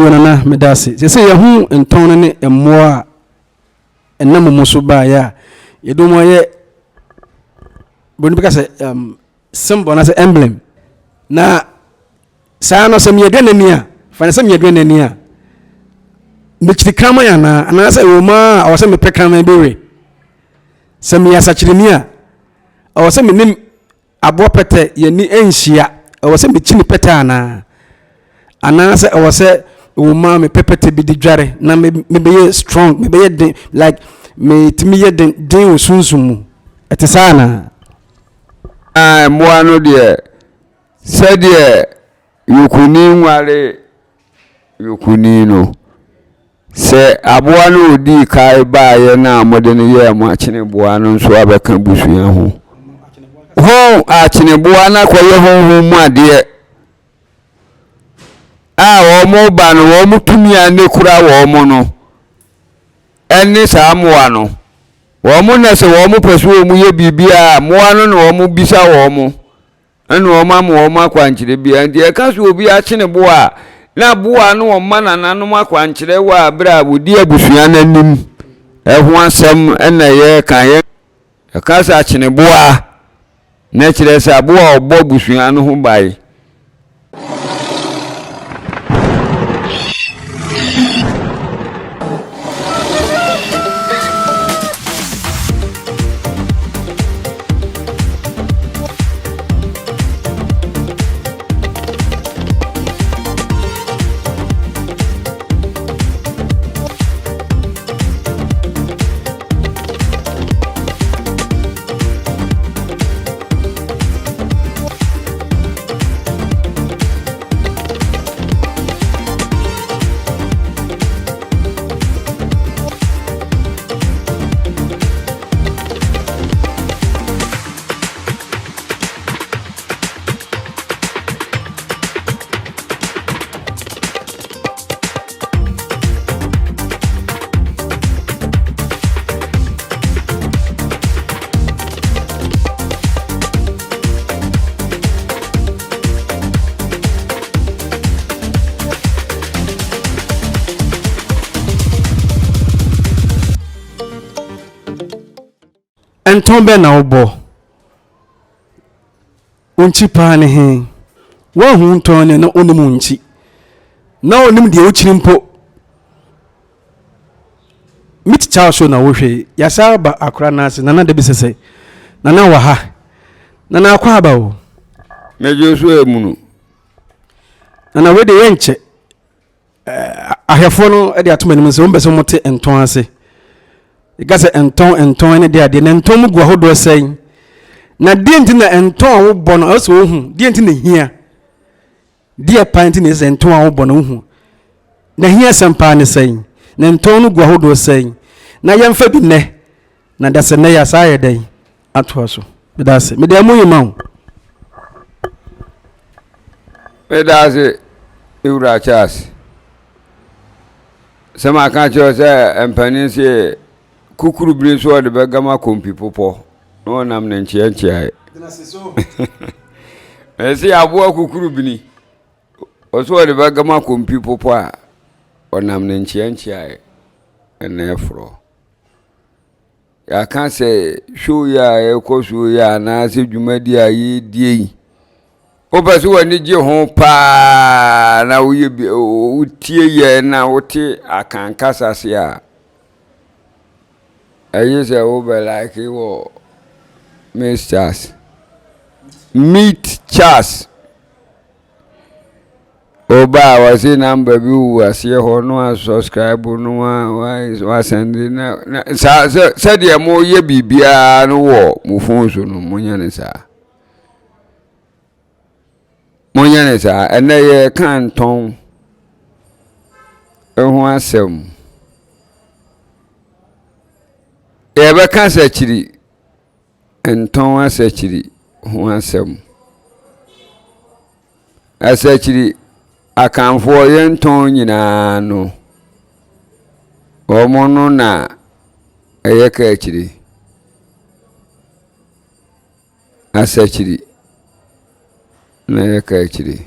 Yo Nana meda ase. Sese yɛho ntɔn no ne mmoa a ɛnam mu so baeɛ a yɛde wɔn ayɛ buroni bɛka sɛ um, symbol anaasɛ emblem na saa no sɛ meyɛ aduanani a fa no sɛ meyɛ aduanani a mekyiri kraman anaa anaasɛ ɛwɔ mu a ɔwɔ sɛ mepɛ kraman bi we sɛ meyɛ asakyerɛni a ɔwɔ sɛ menim Aboa pɛtɛ, yɛn ani nhyia. Ɛwɔ sɛ mekyi ne pɛtɛ anaa? Anaasɛ ɛwɔ sɛ wo ma mepɛ pɛtɛ bi de dware na mebɛyɛ strong, mebɛyɛ den, like metumi yɛ den den wɔ sunsum mu. Ɛte saa anaa? Ah, mmoa no deɛ, sɛdeɛ yokuni nware Yokuni no. Sɛ aboa no a ɔdii kan baeɛ no a mode no yɛɛ mo akyeneboa no nso abɛka abusua ho. Ho akyeneboa no akɔyɛ honhom mu adeɛ a wɔn ba no wɔn tumi a ne kura wɔn no ɛne saa mmoa no. Wɔn na sɛ wɔn pɛ so wɔn yɛ biribi a mmoa no na wɔn bisa wɔn. Ɛna wɔn ama wɔn akwankyerɛ biara. Nti ɛka sɛ obi akyene boa a, na boa no wɔma nananom akwankyerɛ wɔ a berɛ a wɔdi abusua no anim ɛho asɛm ɛna yɛka. Yɛka sɛ akyene boa na kyerɛ sɛ aboa a ɔbɔ abusua no ho ban. Ntɔn bɛn na wobɔ? Wo nkyi paa ne he? Woahu wo ntɔn ne na onim wo nkyi. Na onim deɛ wokyiri mpo. Meet Charles show na wohwɛ yi. Yɛasa aba akora no ase. Nana Dabi sɛsɛ. Nana wɔ ha. Nana akɔ aba o. Mɛgye so emunu. Nana wei deɛ yɛnkyɛ. Ahwɛfoɔ no de ato m'anim sɛ wɔmpɛ sɛ wɔte ntɔn ase. Yɛka sɛ ntɔn ntɔn ne deɛ adeɛ na ntɔn mu gu ahodoɔ sɛn. Na deɛ nti na ntɔn a wobɔ no ɛwɔ sɛ wohu deɛ nti na hia. Deɛ paa nti na ɛsɛ sɛ ntɔn a wobɔ no wohu. Na hia sɛm paa ne sɛn. Na ntɔn no gu ahodoɔ sɛn. Na yɛmfa bi nnɛ. Na da sɛ nnɛ yɛ asaa yɛ dɛn atoa so. Meda ase. Mede amu yi ma wo. Meda ase, me wura Charles. Sɛ maka kyerɛ wo sɛ mpanin se kukuru biri nso ɔde bɛgam akɔmpi popɔ na ɔnam ne nkyeankyeaeɛ. Ɛsɛ aboa kukuru bini ɔsɛ ɔde bɛgam akɔmpi popɔ a ɔnam ne nkyeankyeaeɛ ɛna ɛforɔ. Yɛaka sɛ show yi a ɛrekɔ so yi anaasɛ dwumadi a yɛredie yi, wopɛ sɛ w'ani gye ho paa na woyɛ bi wotie yɛ na wote Akan kasa se a, ɛyɛ sɛ wobɛ like wɔ Miss Charles. Meet Charles. Woba a wɔse number bi wɔ aseɛ hɔ na wa subscribe no wa wa send na na saa sɛ sɛdeɛ moyɛ biribiara no wɔ mo phone so no monyɛ ne saa monyɛ ne saa ɛnɛ yɛka ntɔn ho asɛm yɛbɛka sɛ kyiri Ntɔn asakyiri ho asɛm. Asakyiri, Akanfoɔ yɛn ntɔn nyinaa no, wɔn no na ɛyɛ kaakyire. Asakyiri na ɛyɛ kaakyire.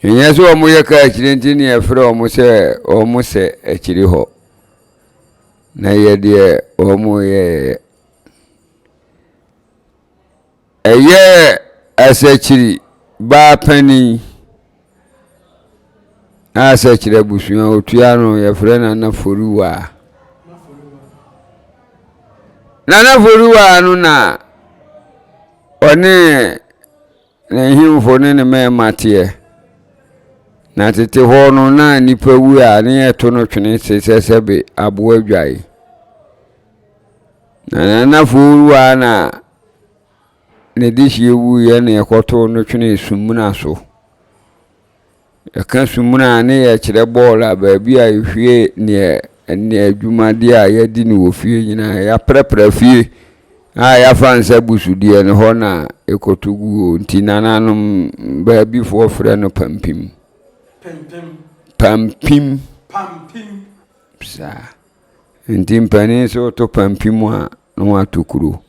Ɛnyɛ sɛ wɔyɛ kaakyire nti na yɛfrɛ wɔn sɛ wɔsɛ akyire hɔ. Na yɛ deɛ wɔyɛeɛ. Ɛyɛɛ Asakyiri baa panin a Asakyiri abusua ɔtua ano yɛfrɛ Nana Foriwaa. Nana Foriwaa no na ɔne ne nhemfo ne ne mmarima teɛ. Na tete hɔ no na nnipa wu a ne yɛto no twene te sɛ sɛbe aboa dwae. Na Nana Foriwaa na ne dehyeɛ wuiɛ na yɛkɔtoo no twenee Sumina so. Yɛka Sumina a ne yɛkyerɛ bɔɔl a baabi a yɛhwie neɛ ne adwumadeɛ a yɛadi no wɔ fie nyinaa yɛaprapra fie a yɛafa nsa busudeɛ no hɔ na yɛkɔto guo nti nananom baabifoɔ frɛ no pampim. Pampim. Pampim. Pampim. Saa. Nti mpanin sɛ woto pampim a na wato kuro.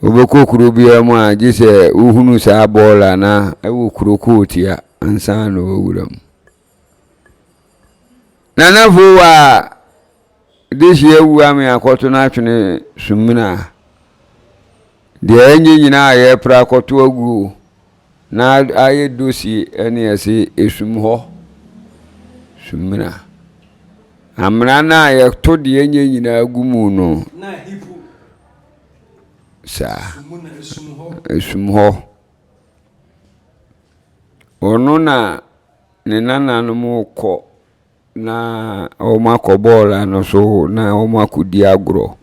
Wobɛkɔ kuro biara mu a gye sɛ wohunu saa bɔɔla na ɛwɔ kuro kootia ansa na wawura mu. Nana Fowa de hyia wu ame akɔto no atwene sumina. Deɛ ɛnyɛ nyinaa a yɛrepra akɔto aguo na ayɛ dosie ɛne ɛse esum hɔ sumina. Amena no a yɛto deɛ ɛnyɛ nyinaa gu mu no saa esum hɔ. Ɔno na ne nananom kɔ na wɔakɔ bɔɔla no so na wɔakɔdi agorɔ.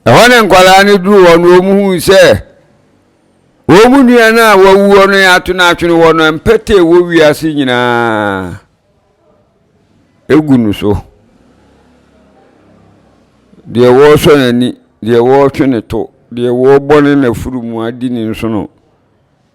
Ɛhɔ ne nkwadaa no duru hɔ no wɔhuu sɛ wɔn nua no a wawuo no yɛato no atwene hɔ no mpɛtɛ ɛwɔ wiase nyinaa ɛgu no so. Deɛ wɔresɔ n'ani, deɛ wɔretwe ne to, deɛ wɔrebɔ ne n'afuru mu adi ne nsono.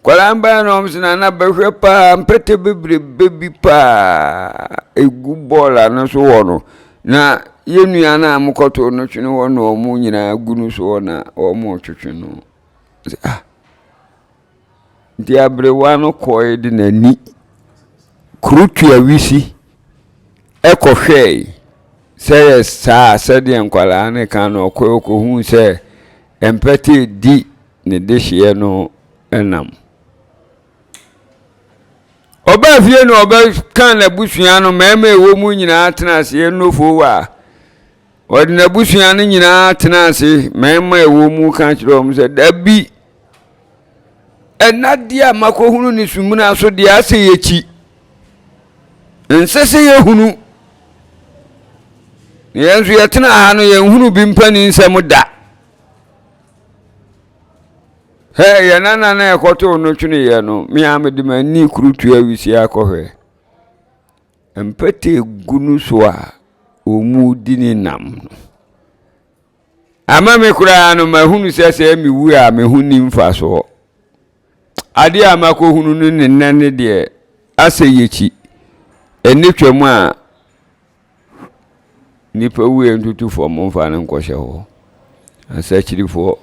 Nkwadaa no baeɛ na wɔn se nana bɛhwɛ paa mpɛtɛ bebrebe bi paa egu bɔɔla no so wɔ no na yɛn nua no a mokɔtoo no twene hɔ na wɔn nyinaa gu no so hɔ na wɔretwetwe no. Sɛ ah nti aberewa no kɔe de n'ani kurutua wisi ɛkɔhwɛe sɛ yɛ saa sɛdeɛ nkwadaa no ka no ɔkɔe ɔkɔhuu sɛ mpɛtɛ di ne dehyeɛ no nam. Ɔbaa fie na ɔbɛka n'abusua no mmarima a ɛwɔ mu nyinaa tena ase nnofo a ɔde n'abusua no nyinaa tena ase mmarima a ɛwɔ mu ka kyerɛ wɔn sɛ dabi ɛna deɛ a makɔhunu ne sumina so deɛ asɛ yɛkyi nsɛ sɛ yɛhunu na yɛn nso yɛtena ha no yɛnhunu bi mpa ne nsɛm da Hɛ, yɛn nana na ɛkɔtoo no tweneeɛ no, me ara mede m'ani kurutua wisie akɔhwɛ. Mpɛtɛ gu no so a wɔredi ne nam no. Ama me koraa no, mahunu sɛ sɛ mewu a me ho nni mfasoɔ. Adeɛ a makɔhunu no ne nnɛ ne deɛ asɛ yɛkyi. Ɛnne twam a Nnipa wu yɛ ntutu fam mfa no nkɔhyɛ hɔ. Asakyirifoɔ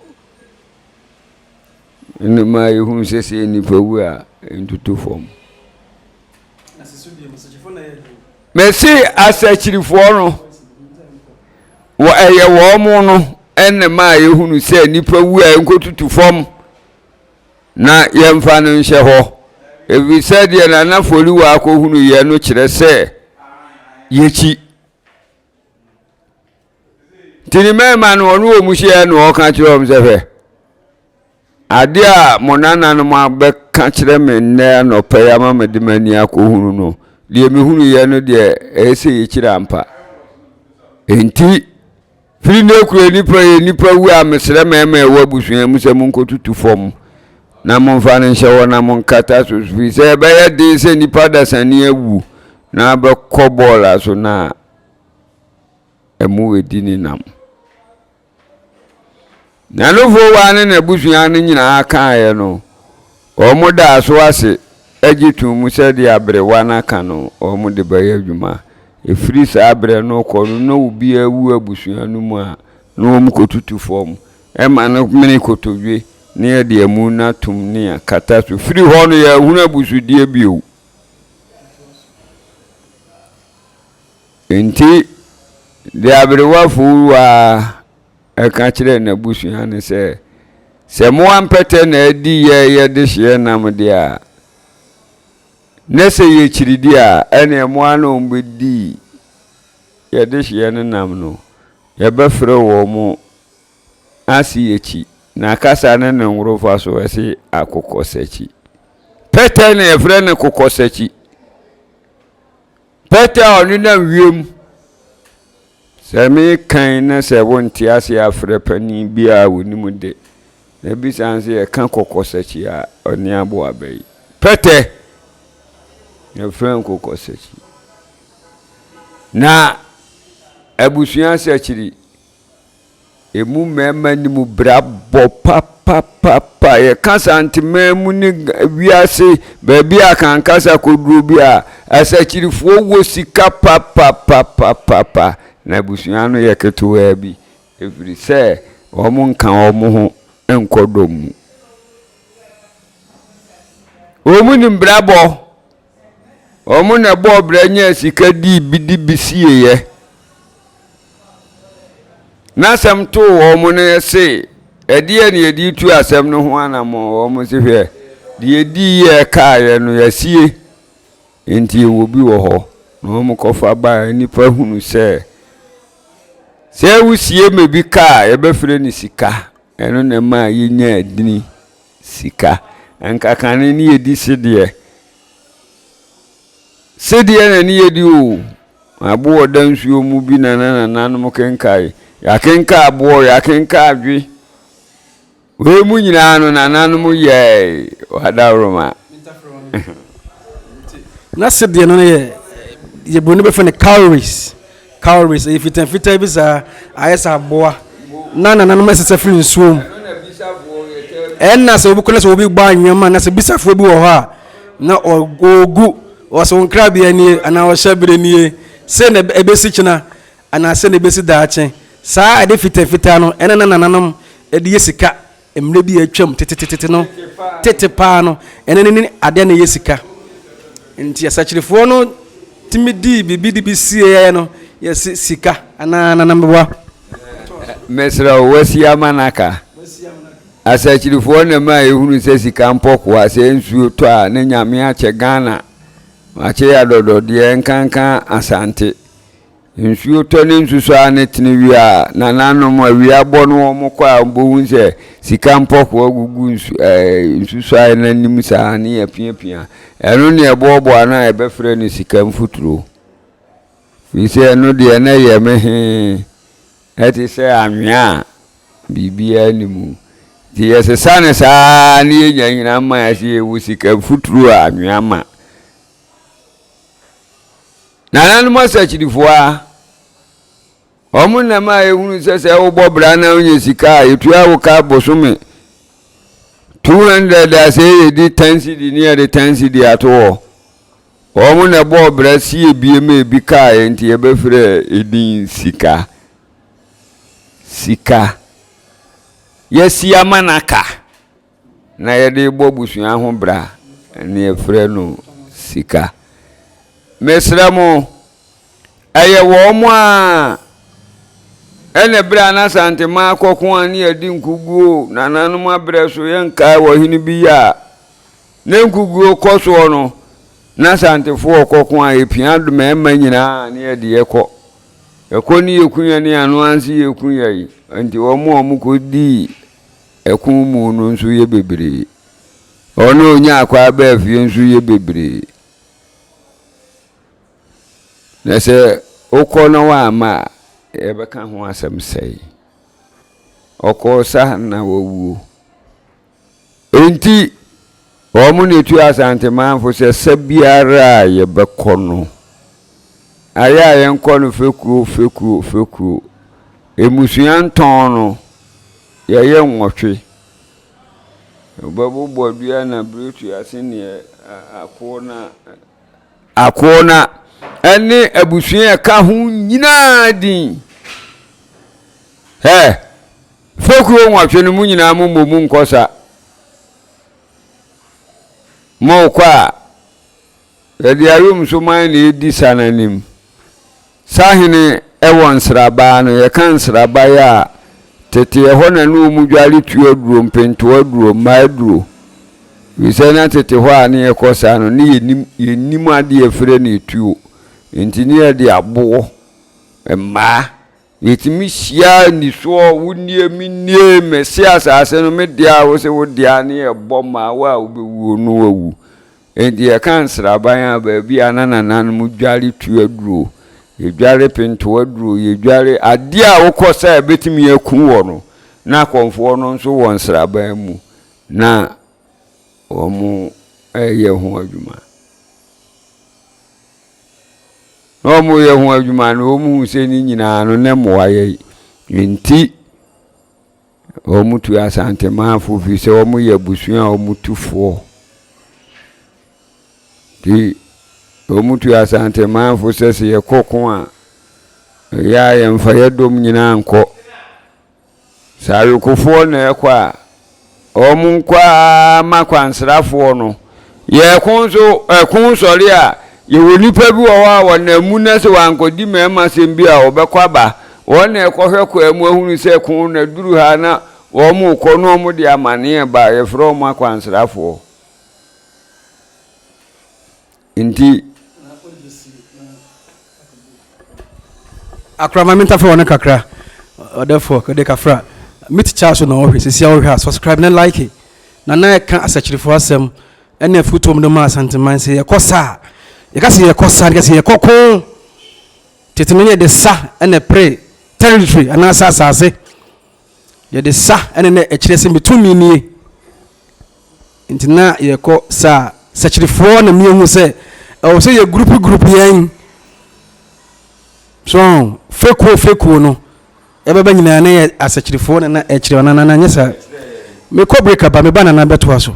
ne mmaa yi hunu sɛ sɛ nnipa wu a ntutu fam. Mese asakyirifoɔ no wɔ ɛyɛ wɔn no ɛna mmaa yi hunu sɛ nnipa wu a nkɔtutu fam. Na yɛmfa no nhyɛ hɔ, ɛfiri sɛ deɛ Nana Foriwaa kɔhunuiɛ no kyerɛ sɛ yɛkyi. Nti ne mmarima no ɔne wɔn hyiaeɛ na ɔka kyerɛ wɔn sɛ hwɛ, adeɛ a mo nananom abɛka kyerɛ me nnɛ anɔpa yi ama mede m'ani akɔhunu no, deɛ mehunuiɛ no deɛ ɛyɛ sɛ yɛkyiri ampa. Enti Firi nnɛ kura nnipa yɛ nnipa wu a mesrɛ mmarima a ɛwɔ abusua mu sɛ monkɔtutu fam na momfa no nhyɛ hɔ na monkata so firi sɛ ɛbɛyɛ den sɛ nnipa dasani awu na abɛkɔ bɔɔla so na ɛmu ɛdi ne nam. Nanofowa ne n'abusua no nyinaa kaeɛ no, wɔdaa so ase gye too mu sɛ deɛ aberewa no aka no, wɔde bɛyɛ adwuma. Ɛfiri saa berɛ no rekɔ no, na obiara wu abusua no mu a, na wɔkɔtutu fam ma no mene kotodwe. na yɛde amu no atom ne yɛakata so. Firi hɔ no yɛanhunu abusudeɛ bio. Enti deɛ aberewa Fowuruwaa ka kyerɛɛ n'abusua ne sɛ, Sɛ mmoa mpɛtɛ na adi yɛn yɛ dehyeɛ nam deɛ a, na sɛ yɛkyiri di a, ɛnneɛ mmoa no a wɔbɛdi yɛn dehyeɛ no nam no, yɛbɛfrɛ wɔn ase akyi. Na kasa ne ne nworofa so, ɛse akokɔsakyi. Pɛtɛ na yɛfrɛ no kokɔsakyi. Pɛtɛ a ɔnenam wiem. Sɛ mekan na sɛ wonte ase a, frɛ panin bi a ɔnim de, na bisa no sɛ yɛka kɔkɔsakyi a, ɔne aboa bɛyi. Pɛtɛ! Yɛfrɛ no kɔkɔsakyi. Na abusua sakyiri. Emu mmarima nim bra bɔ papapapa. Yɛka Santeman mu ne wiase baabi a kankasa kɔduro bi a, asakyirifoɔ wɔ sika papapapapa. Na abusua no yɛ ketewaa bi, ɛfiri sɛ wɔn nka wɔn ho nkɔ dɔm mu. Wɔn nim bra bɔ. Wɔn na ɛbɔɔ bra nyaa sika dii bi de bi sieeɛ. N'asɛm too wɔn no yɛse, ɛdeɛ na yɛde retu asɛm no ho anammɔn? Wɔn se, hwɛ, deɛ yɛdii yɛ kaeɛ no yɛasie, enti yɛwɔ bi wɔ hɔ. Na wɔn kɔfa baeɛ, nnipa hunu sɛ, sɛ wosie ma bi ka a, yɛbɛfrɛ no sika. Ɛno na ɛmaa yɛnyaa dini sika. Nka kane ne yɛdi sedeɛ. Sedeɛ na ne yɛdi o. Aboɔ da nsuo mu bi na na nananom kenkae. Yɛakenka aboɔ, yɛakenka adwe. Wei mu nyinaa no nananom yɛe wadaworoma. Na sedeɛ no yɛ yɛ buroni bɛfrɛ no cowries. Cowries ɛyɛ fitafitaa bi saa ayɛ sɛ aboa na nananom ɛsesa firi nsuo mu. Ɛnna sɛ obi kɔ na sɛ obi bɔ anwea mu a na sɛ bisafoɔ bi wɔ hɔ a na ɔgu ɔsɛ wo nkrabea nie anaa ɔhyɛ berɛ nie sei na ɛbɛsi kyena anaa sei na ɛbɛsi daakye. Saa ade fitafitaa no ɛna na nananom de yɛ sika mmerɛ bi a atwam tetetete no tete paa no ɛno ne ne adeɛ na ɛyɛ sika. Nti asakyirifoɔ no tumi dii biribi de bi sieɛ no yɛse sika anaa nanamboa. Mesrɛ wo, wasi ama no aka. Asakyirifoɔ na ɛmaa yɛhunu sɛ sika mpɔkoa, sɛ nsuo tɔ a ne Nyame akyɛ Ghana, wakyɛ yɛ adɔdɔdeɛ nkanka Asante. Nsuo tɔ ne nsusɔ a ne tene wie a, nananom awia bɔ no wɔn kɔ a wɔbɛhu sɛ sika mpɔkoa gugu nsu ɛɛ nsusɔaeɛ no anim saa ne yɛpiapia. Ɛno ne ɛboaboa no a yɛbɛfrɛ no sika mfuturo. Firi sɛ ɛno deɛ na ɛyɛ me he ɛte sɛ anwea a biribiara nni mu. Nti yɛsesa no saa ne yɛnya nyinaa ma yɛsɛ yɛwɔ sika mfuturo a anwea ma. Nananom asakyirifoɔ a, wɔn na ma yɛhunu sɛ sɛ wobɔ bra na wonya sika a yɛtua wo ka bosome 200 a sɛ yɛdi 10 cedi ne yɛde 10 cedi ato hɔ. Wɔn na ɛbɔɔ bra sie bie ma ebi kaeɛ nti yɛbɛfrɛ edin sika. Sika. Yɛasi ama no aka. Na yɛde rebɔ abusua ho bra ne yɛfrɛ no sika. Mesrɛ mo, ɛyɛ wɔn a ɛna berɛ a na Asanteman akɔko a ne yɛde nkuguo nananom abrɛ so yɛnkae ɔhene bi yɛ a ne nkuguo kɔ soɔ no na Asantefoɔ kɔko a yɛpia mmarima nyinaa ne yɛde yɛkɔ yɛkɔ ne yɛku yɛn ne ano anse yɛku yɛn nti wɔn a wɔkɔdii Ɛko mu no nso yɛ bebree. Wɔn a wɔnya akwaa baa fie nso yɛ bebree. Na sɛ wokɔ na woamma a, yɛbɛka ho asɛm sɛe. Ɔkɔɔ sa na wawuo. Enti wɔn na etu Asantemanfo sɛ sa biara a yɛbɛkɔ no, ayɛ a yɛnkɔ no fekuo fekuo fekuo. Mmusua ntɔn no, yɛyɛ nwɔtwe. Wobɛbobɔ dua na bere ase neɛ akoɔ na akoɔ na ɛne abusua a ɛka ho nyinaa din. Hɛ! Fekuo nwɔtwe no mo nyinaa mo mmɔ mu nkɔ sa. Morekɔ a, yɛde ayomsoman na ɛdi sa no anim. Sahene wɔ nsrabaa no, yɛka nsraban a, tete ɛhɔ na ne wɔn dware tuo aduro, mpentoa aduro, mmaa aduro. Ɛfiri sɛ na tete hɔ a ne yɛkɔ saa no, ne yɛnim, yɛnnim adeɛ a yɛfrɛ no etuo. Nti ne yɛde aboɔ, mmaa, yɛtumi hyia nnisoɔ, wo nie, me nie, mese asase no, me dea, wo se wo dea, ne yɛbɔ mmaa, wo a wobɛwuo no wawu. Enti yɛka nsraban a, baabi a na nananom dware tu aduro, yɛdware pentoa aduro, yɛdware adeɛ a wokɔ sɛ ɛbɛtumi aku wɔ no, na akɔmfoɔ no nso wɔ nsraban mu na wɔreyɛ ho adwuma. Na wɔreyɛ ho adwuma no, wɔhu sɛ ne nyinaa no na mmoa yɛ nti Wɔtu Asantemanfo firi sɛ wɔyɛ abusua a wɔtu foɔ. Nti wɔtu Asantemanfo sɛ sɛ yɛkɔ ko a, ɛyɛ a yɛmfa yɛn dɔm nyinaa nkɔ. Sɛ awekofoɔ na ɛkɔ a, Wɔn nkɔ ara ma kwansrafoɔ no. Yɛko nso, ɛko sɔre a, yɛwɔ nnipa bi wɔ hɔ a wɔnam mu na sɛ wɔankɔdi mmarima asɛm bi a, wɔbɛkɔ aba. Wɔn na ɛkɔhwɛ kwaa mu ahunu sɛ ko no aduru ha na wɔrekɔ na wɔde amaneɛ ba a, yɛfrɛ wɔn akwansrafoɔ. Nti. Akora ma mentafere wɔn kakra. Ɔdɛfoɔ kɔde kafra. Me teacher so na ɔhwɛ sisi a ɔhwɛ a subscribe na like. Na na ɛka asɛkyerɛfoɔ asɛm ɛne afutuo mu de ma Asanteman sɛ yɛkɔ sa a yɛka sɛ yɛkɔ sa yɛka sɛ yɛkɔ ko tete no yɛde sa ɛna pere territory anaasɛ asase yɛde sa ɛne na ɛkyerɛ sɛ metumi nie. Nti na yɛkɔ saa sɛkyerɛfoɔ na mmiɛhu sɛ ɛwɔ sɛ yɛ group group yɛn so fekuo fekuo no ɛbɛba nyinaa na yɛ asɛkyerɛfoɔ na na ɛkyerɛ na na nyɛ saa mekɔ break aba meba nana bɛtoa so.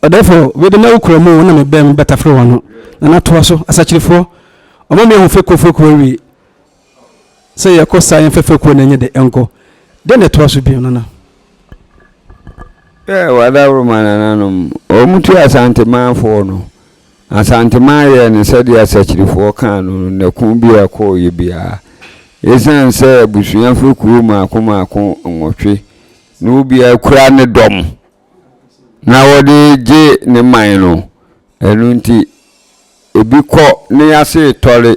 Ɔdɛɛfoɔ, wei de na wokura mu o, na mebɛn mu bɛtafere w'ano. Na na toa so, asakyirifoɔ, ɔma me ahu fekuo fekuo awie. Sɛ yɛkɔ saa yɛmfa fekuo na ɛnyɛ dɛ ɛnkɔ. Dɛn na ɛtoa so bio, Nana? Ɛ w'adaworoma nananom, wɔn tu Asantemanfoɔ no. Asanteman yɛɛ no sɛdeɛ asakyirifoɔ kaa no no, na ko bi a ɛkɔeɛ biara, ɛsiane sɛ abusua fekuo mmaako mmaako nwɔtwe na obiara kura ne dɔm, na wɔde regye ne man no. Ɛno nti, ebi kɔ na yɛase retɔre,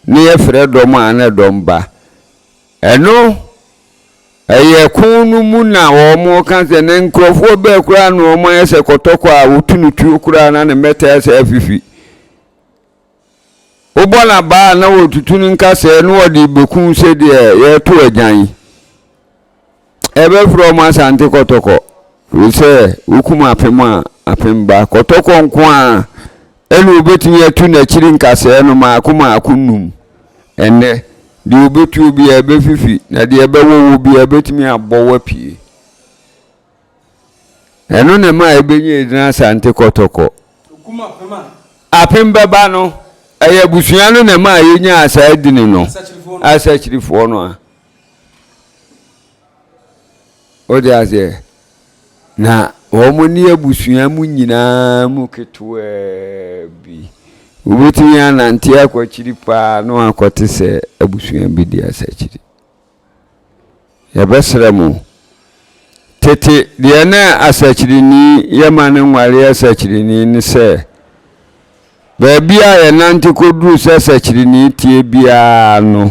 na yɛfrɛ dɔm a na dɔm ba. Ɛno, ɛyɛ ko no mu na wɔka sɛ na nkurɔfoɔ bɛɛ koraa na wɔayɛ sɛ kɔtɔkɔ a wɔtu no tuo koraa na ne mmɛtɛ asɛ afifi. Wobɔ no abaa a na wɔtutu no nkasɛɛ na wɔde bɛku sɛdeɛ yɛreto agyan. Yɛbɛfrɛ wɔn Asante Kɔtɔkɔ, ɛfiri sɛ wokum apem a, apem ba. Kɔtɔkɔ nko ara ɛna wɔbɛtumi atu n'akyiri nkasɛɛ no mmaako mmaako nnum. Ɛnnɛ, deɛ wɔbɛtuo biara ɛbɛfifi, na deɛ ɛbɛwɔ wo biara ɛbɛtumi abɔ wo apue. Ɛno na ɛma ɛbɛnya edin Asante Kɔtɔkɔ. Apem bɛba no, ɛyɛ abusua no na ɛma yɛnyaa saa edini no, Asakyirifoɔ no a. Wote aseɛ? Na wɔn ne abusua mu nyinaa mu ketewaa bi. Wobɛtumi anante akɔ akyiri paa na wakɔte sɛ abusua bi di asakyiri. Yɛbɛsrɛ mo, tete deɛ na asakyirini yɛma no nware asakyirini ne sɛ, baabi a yɛnante kɔduru sɛ asakyirini tie biara no,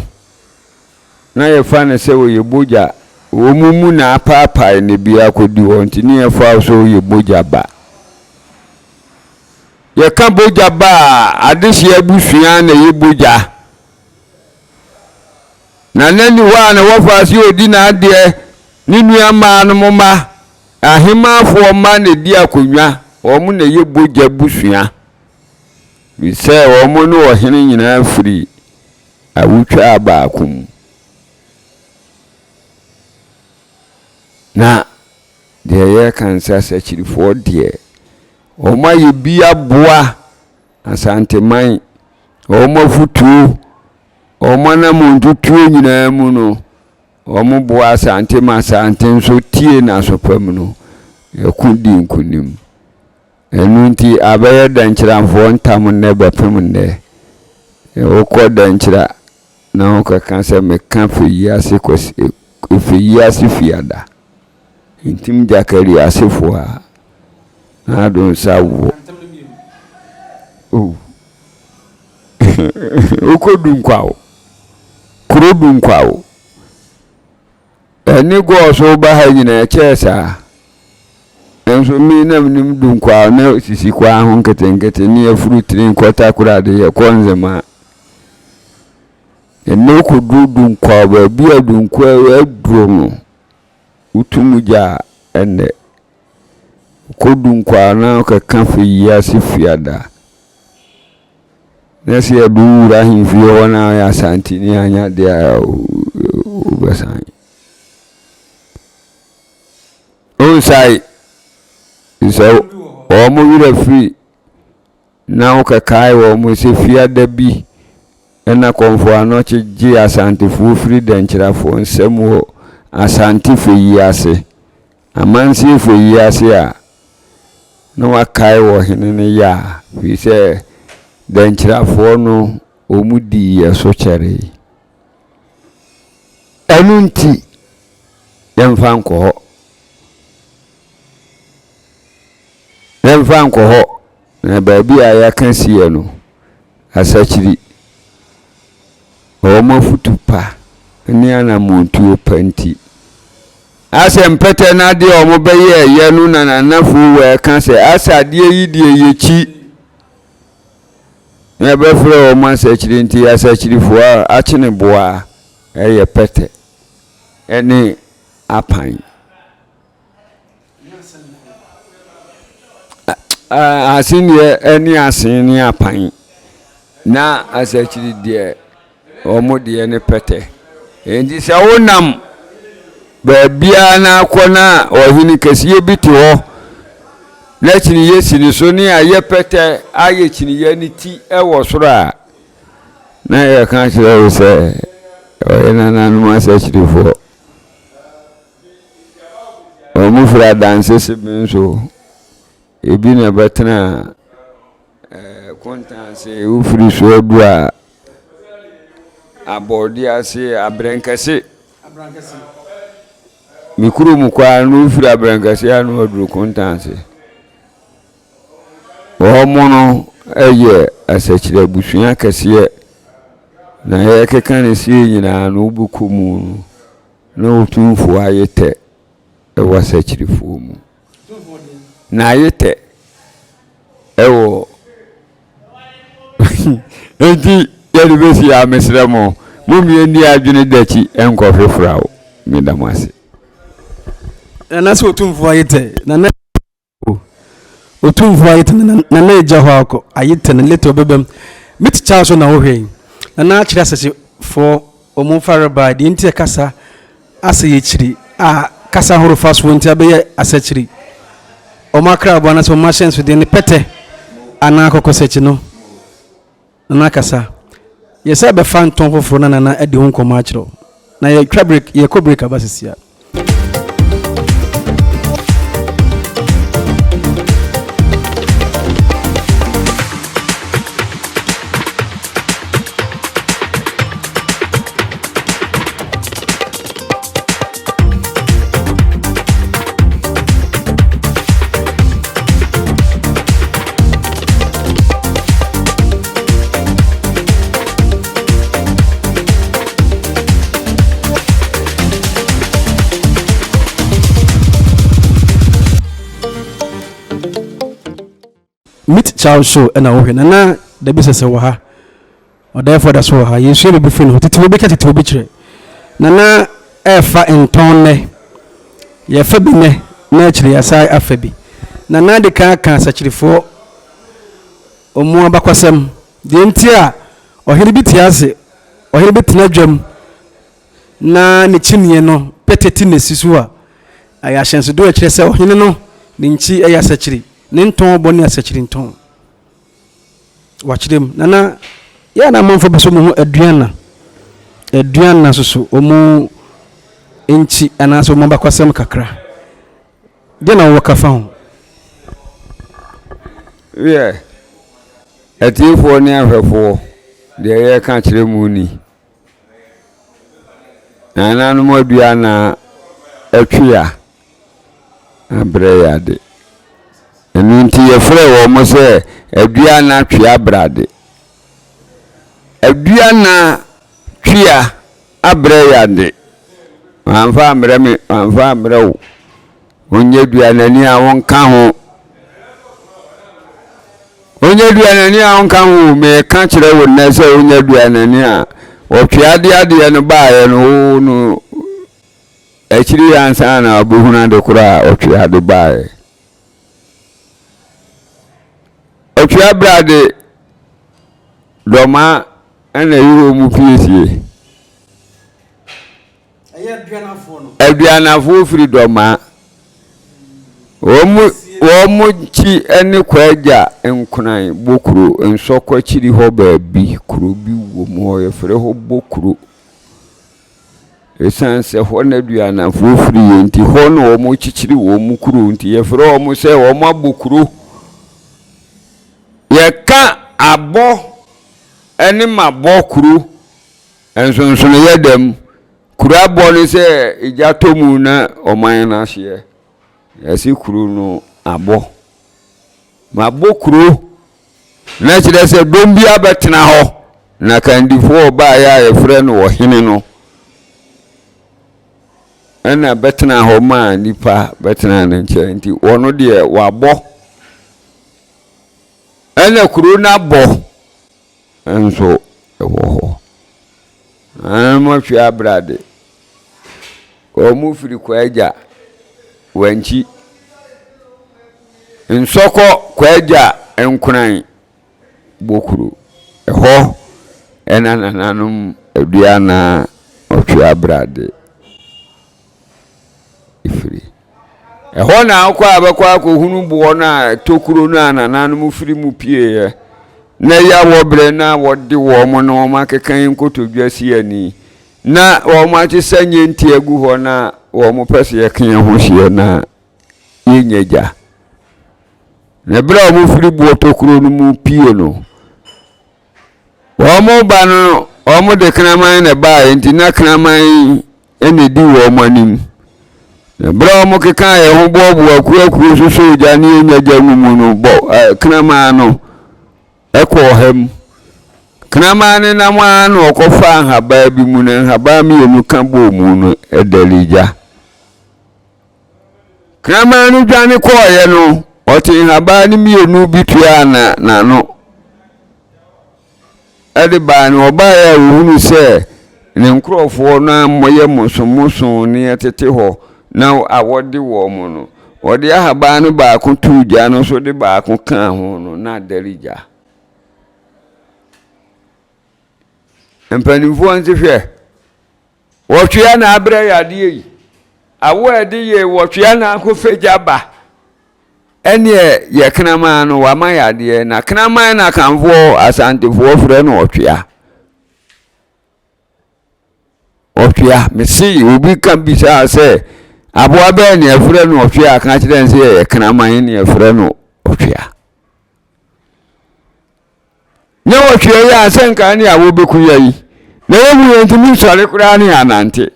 na yɛfa no sɛ ɔyɛ bogya, wɔn mu na apaapae no bi akɔdi hɔ nti ne yɛfa wo sɛ woyɛ bogya ba. Yɛka bogya ba a, adehyeɛ abusua na ɛyɛ bogya. Nana nni hɔ a ne wɔfa ase ɔdi n'adeɛ, ne nua mmaa no mo mma, ahemaafoɔ mma na ɛdi akonnwa, wɔn na ɛyɛ bogya busua. Firi sɛ wɔn ne ɔhene nyinaa firi awotwaa baako mu. Na deɛ yɛreka ne sɛ asakyirifoɔ deɛ, wɔayɛ bi aboa Asanteman, wɔn afotuo, wɔn anammɔntutuo nyinaa mu no, wɔboa Asante ma Asante nso tie n'aso pa mu no, ɛko di nkonim. Ɛno nti abɛyɛ Dɛnkyerɛfoɔ ntam nnɛ bɛpem nnɛ. Wokɔ Dɛnkyerɛ na wokɔka sɛ meka Feyi ase Kwasi Feyi ase Fiada. Ntim Gyakari asefoɔ a, na ado nsa wo. Oh. Wokɔ Dunkwa o. Kuro Dunkwa o. Ɛne gɔɔ so ba ha nyinaa ɛkyɛɛ saa. Nso me na menim Dunkwa na sisi kwan ho nketenkete ne afuru tiri nkɔ Takoradi yɛkɔ Nzema. Ɛnɛ wokɔduru Dunkwa baabi a Dunkwa aduro no wotu mu gya a ɛnnɛ. Wokɔ Dunkwa na wokɛka fɛ yi ase fiada. Na sɛ yɛde wo wura ahemfie hɔ na ɔyɛ Asanteni anyɛ adeɛ a wobɛsan. Wonsae sɛ wɔn werɛ firi na wokɛkae wɔn sɛ fiada bi na Kɔmfo Anɔkye gyee Asantefoɔ firi Dɛnkyerɛfoɔ nsam wɔ Asante fɛ yi ase, Amansie fɛ yi ase a, na wakae wɔ hene no ya firi sɛ Dɛnkyerɛfoɔ no wɔn dii yɛ so kyɛree. Ɛno nti yɛmfa nkɔ hɔ. Yɛmfa nkɔ hɔ, na baabi a yɛaka siiɛ no, asakyiri, wɔn afutu pa ne anammɔntuo pa nti. Asɛ mpɛtɛ no adeɛ a wɔbɛyɛɛyɛ no na nanafoɔ wɔ ɛka sɛ, asɛ adeɛ yi deɛ yɛkyi. Na yɛbɛfrɛ wɔn asakyiri nti asakyirifoɔ akyene boa ɛyɛ pɛtɛ ɛne apan. Asen deɛ ɛne asen ne apan na asakyiri deɛ wɔn deɛ ne pɛtɛ. Enti sɛ wonam baabiara na akɔ na ɔhene kɛseɛ bi te hɔ na kyiniiɛ si ne so ne ayɛ pɛtɛ ayɛ kyiniiɛ ne ti wɔ soro a, na yɛka kyerɛ wo sɛ ɔyɛ nananom asakyirifoɔ. Wɔn firi adanse sebe nso, ebi na ɛbɛtena ɛɛ kontan ase, wofiri so adu a abɔde ase, abrɛnkɛse. Me kurom koraa no wofiri abrɛnkɛse a na waduru kontan ase. Wɔn no yɛ asɛkyerɛ abusua kɛseɛ na yɛkeka ne sie nyinaa no wobɛkɔ mu no. Na Otumfoɔ ayetɛ wɔ asakyirifoɔ mu. Na ayetɛ wɔ Enti yɛde bɛsi ha mesrɛ mo mo mmie nni adwene dakyi nkɔhwe fraw. Meda mo ase. Nana sɛ Otumfoɔ ayetɛ Nana Otumfoɔ ayetɛ na Nana agya hɔ akɔ ayetɛ na later ɔbɛbam. Me tikya so na wohwɛ yi. Nana akyerɛ asɛsefoɔ wɔn farebae deɛ nti a kasa asɛ yɛ kyiri a kasa horow fa soɔ nti abɛyɛ asɛkyiri. Wɔn akrabɔ anaasɛ wɔn ahyɛnsodeɛ ne pɛtɛ anaa kɔkɔsakyi no. Nana kasa. Yɛ sɛ bɛfa ntɔn foforɔ na Nana adi ho nkɔmmɔ akyerɛ wo. Na yɛtwa break, yɛkɔ break aba sisi a. Meet Child Show ɛna wohwɛ nana dabi sɛsɛ wɔ ha ɔdɛɛfoɔ da so wɔ ha yɛsua biribi firi ne hɔ tete obi ka tete obi kyerɛ. Nana ɛrefa ntɔn nnɛ. Yɛfa bi nnɛ na akyire yɛasan afa bi. Nana adi kan aka asakyirifoɔ wɔn abakɔsɛm. Deɛ nti a ɔhene bi te ase, ɔhene bi tena dwam na ne kyiniiɛ no pɛtɛ ti na ɛsi so a, ɛyɛ ahyɛnsodeɛ a ɛkyerɛ sɛ ɔhene no ne nkyi yɛ asakyiri, ne ntɔn bɔ ne asakyiri ntɔn. Wakyerɛ mu. Nana, yɛ a na amanfoɔ pɛ sɛ wɔhu aduana. Aduana nso so wɔn nkyi anaasɛ wɔn abakwasɛm kakra. Deɛ na wɔwɔ ka fa ho? Wiɛ, atiefoɔ ne ahwɛfoɔ, deɛ yɛreka kyerɛ mu ni. Nananom aduana atwea abrɛ yɛ ade. Ɛno nti yɛfrɛ wɔn sɛ aduana twea brade. Aduana twea abrɛ yɛ ade. Wamfa ammrɛ me, wamfa ammrɛ wo. Wonyɛ duanani a wonka ho. Wonyɛ duanani a wonka ho. Meka kyerɛ wo nnɛ sɛ wonyɛ duanani a wɔtwe adeɛ adeɛ no baeɛ no wo no akyiri yi ansa na wobɛhunu ade korɔ a ɔtwe ade baeɛ. Ɔtwe abrade dɔma ɛna ɛyi wɔ mu piesie. Aduanafoɔ firi Dɔmaa. Wɔn wɔn nkyi ne Kwagya Nkoran Bokuro Nsɔkɔ akyiri hɔ baabi kuro bi wɔ mu hɔ yɛfrɛ hɔ Bokuro. Ɛsiane sɛ hɔ na Aduanafoɔ firi yɛ nti hɔ na wɔkyekyere wɔn kuro nti yɛfrɛ wɔn sɛ wɔn abɔ kuro. Yɛka abɔ ne mabɔ kuro. Nsonsonoeɛ da mu. Kuro abɔ ne sɛ egya tɔ mu na ɔman no ahyeɛ. Yɛse kuro no abɔ. Mabɔ kuro na kyerɛ sɛ dɔm bi abɛtena hɔ na kandifoɔ ɔbaeɛ a yɛfrɛ no ɔhene no ɛna bɛtena hɔ maa nipa bɛtena ne nkyɛn nti ɔno deɛ wabɔ ɛna kuro no abɔ. Nso wɔ hɔ. Wɔahwie abrade. Wɔfiri Kwaagya, Wankyi. Nsɔkɔ Kwaagya Nkoran Bokuro. Ɛhɔ na nananom Aduana Ɔtwe Abrade firi. Ɛhɔ na wokɔ a bɛkɔ akɔhunu boɔ no a tokuro no a nananom firi mu pieeɛ na ɛyɛ awɔ berɛ na wɔde wɔn na wɔn akeka yi nkotodwe asi ani na wɔn akyesa nyɛnti agu hɔ na wɔn pɛ sɛ yɛka yɛn ho hyeɛ na yɛnya gya. Na berɛ a wɔfiri boɔ tokuro no mu pie no, Wɔreba no, wɔde kraman na ɛbaeɛ nti na kraman na ɛdi wɔn anim. Na berɛ a wɔkekaa yɛn ho boaboa akuakuo sosɔɔ gya ne yɛnya gya ngu mu no, bɔ ɛɛ kraman no kɔɔ ha mu. Kraman no nam ara na ɔkɔfaa nhabaa bi mu na nhabaa mmienu ka bɔɔ mu no, ɛdɛree gya. Kraman no dwane kɔeɛ no, ɔtee nhaban no mmienu bi tuaa n'ano de baeɛ no, ɔbaeɛ a ɔhunu sɛ ne nkurɔfoɔ no a wɔyɛ mosomosoo ne ɛtete hɔ na awɔ de wɔn no, ɔde ahaban no baako too gya no so de baako kaa ho no, na adɛre gya. Mpanimfoɔ nso hwɛ. Wɔtwea na abrɛ yɛ adeɛ yi. Awo a ɛde yɛ wɔtwea na akɔfa gya ba. Ɛneɛ yɛ kraman no wama yɛ adeɛ na kraman na Akanfoɔ Asantefoɔ frɛ no ɔtwea. Ɔtwea mese obi ka bisaa sɛ aboa bɛɛ ne ɛfrɛ no ɔtwea ka kyerɛ no sɛ yɛ kraman ne ɛfrɛ no ɔtwea. Nyɛ wɔhwɛ yi a sɛ nka ne a wɔbɛku yɛ yi na yɛhu yɛn ntumi nsɔre koraa ne anante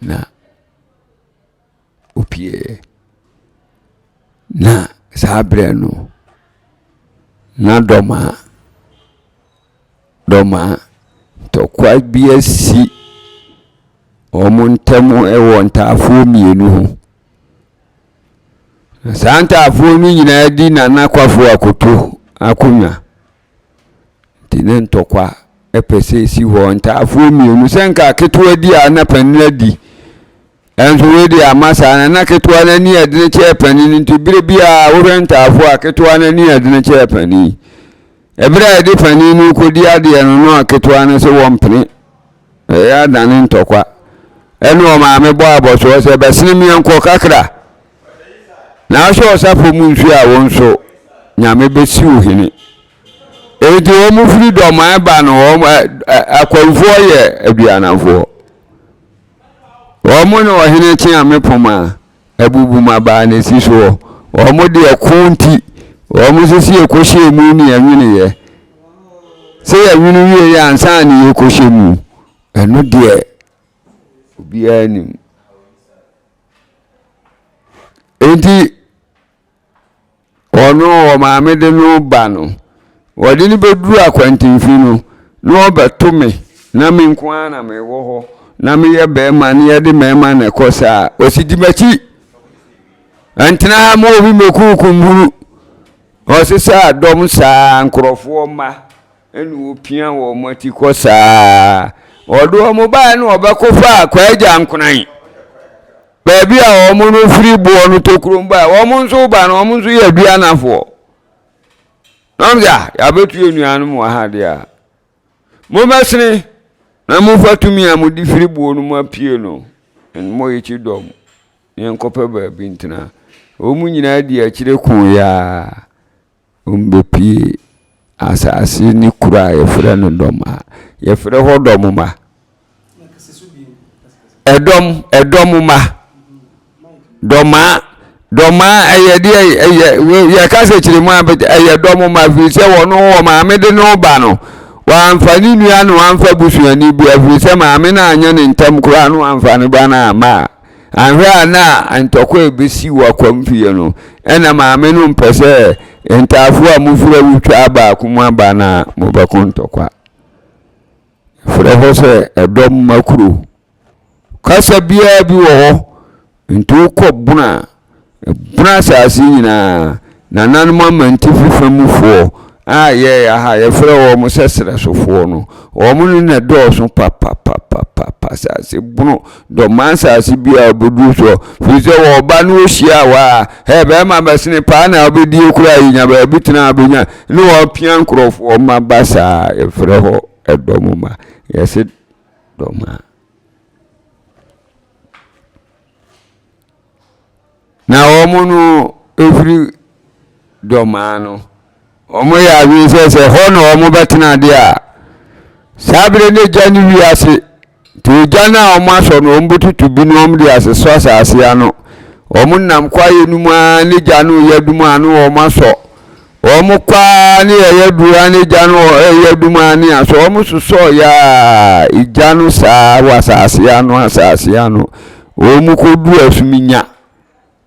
na opie na saa berɛ no na dɔmaa dɔmaa ntɔkwa bi asi wɔn ntam wɔ ntaafoɔ mmienu ho. Na saa ntaafoɔ no nyinaa di Nana Kwafo Akoto akonnwa. Nti ne ntɔkwa. pɛ sɛ ɛsi hɔ. Ntaafoɔ mmienu, sɛ nka ketewa di a na panin adi. Ɛnso wei deɛ ama saa na na ketewa no ani ɛdene kyɛɛ panin nti berɛ biara wohwɛ ntaafoɔ a ketewa no ani ɛdene kyɛɛ panin. Ɛberɛ a yɛde panin no rekɔdi adeɛ no na ketewa no sɛ wɔmpene. Ɛyɛ adane ntɔkwa. Ɛne ɔmaame bɔ abɔsoɔ sɛ bɛsene meɛnkɔ kakra. Na ahyɛ ɔsafo mu nsuo a wo nso Nyame bɛsi wo hene. Enti wɔn firi dɔman ba no wɔn akwanfoɔ yɛ aduanamfoɔ. Wɔn ne ɔhene kyeame poma abubumabaa na ɛsi soɔ. Wɔn deɛ ko nti wɔn sisi yɛkɔhyɛɛ mu ne yɛnweneeɛ. Sɛ yɛnwene wieeɛ ansa ne yɛkɔhyɛ mu. Ɛno deɛ obiara nim. Enti Ɔno ɔmaame de no ba no, wɔde no bɛduru akwantemfi no, na ɔbɛto me, na me nko ara na mewɔ hɔ, na meyɛ bɛrima, na yɛde mmarima na ɛkɔ saa. Ɔsi di m'akyi. Ɛntena ha ma obi mmɛkunkum hunu. Ɔsesa dɔm saa nkurɔfoɔ mma ɛna ɔpia wɔn akyi kɔ saa. Ɔde wɔn baeɛ na ɔbɛko faa Kwaagya Nkonan. Baabi a wɔn no firi boɔ no tokurom baeɛ, wɔn nso ba no, wɔn nso yɛ aduanafoɔ. Na wɔn sɛ, ah, yɛabɛtu yɛn nuanom wɔ ha deɛ a, mommɛsene na momfa tumi a mode firi boɔ no mu apue no mmɔ yɛn akyi dɔm na yɛnkɔpɛ baabi ntena. Wɔn nyinaa di akyire koeɛ ara. Wɔbɛpue asase ne kuro a yɛfrɛ no Dɔma. Yɛfrɛ hɔ Dɔmoma. Ɛdɔm, ɛdɔmoma. Dɔmaa, dɔmaa ɛyɛ deɛ ɛyɛ yɛka sɛ kyerɛ mu abɛtɛ ɛyɛ dɔmoma firi sɛ wɔn wɔ maame de no ba no wɔamfa ne nua no amfa busuani bi afiri sɛ maame no anyɛ ne ntɛm koraa no amfa ne ba no amma a. Anhwɛ a na ntɔkwa a ebesi wɔ akwamfie no, ɛna maame no mpɛ sɛ ntaafo a mofiri awotwaa baako mu aba no a mobɛko ntɔkwa. Frɛ hɔ sɛ ɛdɔm mma kuro. Kasa biara bi wɔ hɔ, nti wokɔ bono a, Ɛpono asase nyinaa, nananom amantifi fa mufoɔ a yɛn ha yɛfrɛ wɔn sɛ serɛsofoɔ no, wɔn no na ɛdɔɔso papapapapa. Asase bono, dɔmaa asase bi a wɔbɛduru soɔ, firi sɛ wɔba no wɔhyia wɔ a, hɛ bɛrima bɛsene paa na wobɛdie koraa yɛnya baabi tena a bɛnya ne wɔpia nkurɔfoɔ ma ba saa, yɛfrɛ hɔ ɛdɔm ma, yɛse dɔmaa. Na wɔn no firi dɔmaa no, wɔyɛ adwene sɛ sɛ hɔ na wɔbɛtena deɛ a, saa berɛ no gya ne wiase. Nti ogya no a wɔasɔ no, wɔbɛtutu bi na wɔde asesɔ asase ano. Wɔnam kwaeɛ no mu ara ne gya no reyɛ dum a na wɔasɔ. Wɔkɔ ara ne yɛyɛ duru ara ne gya no reyɛ dum ara ne asɔ. Wɔsosɔɔ yɛ a gya no saa wɔ asase ano asase ano. Wɔkɔduru Asuminya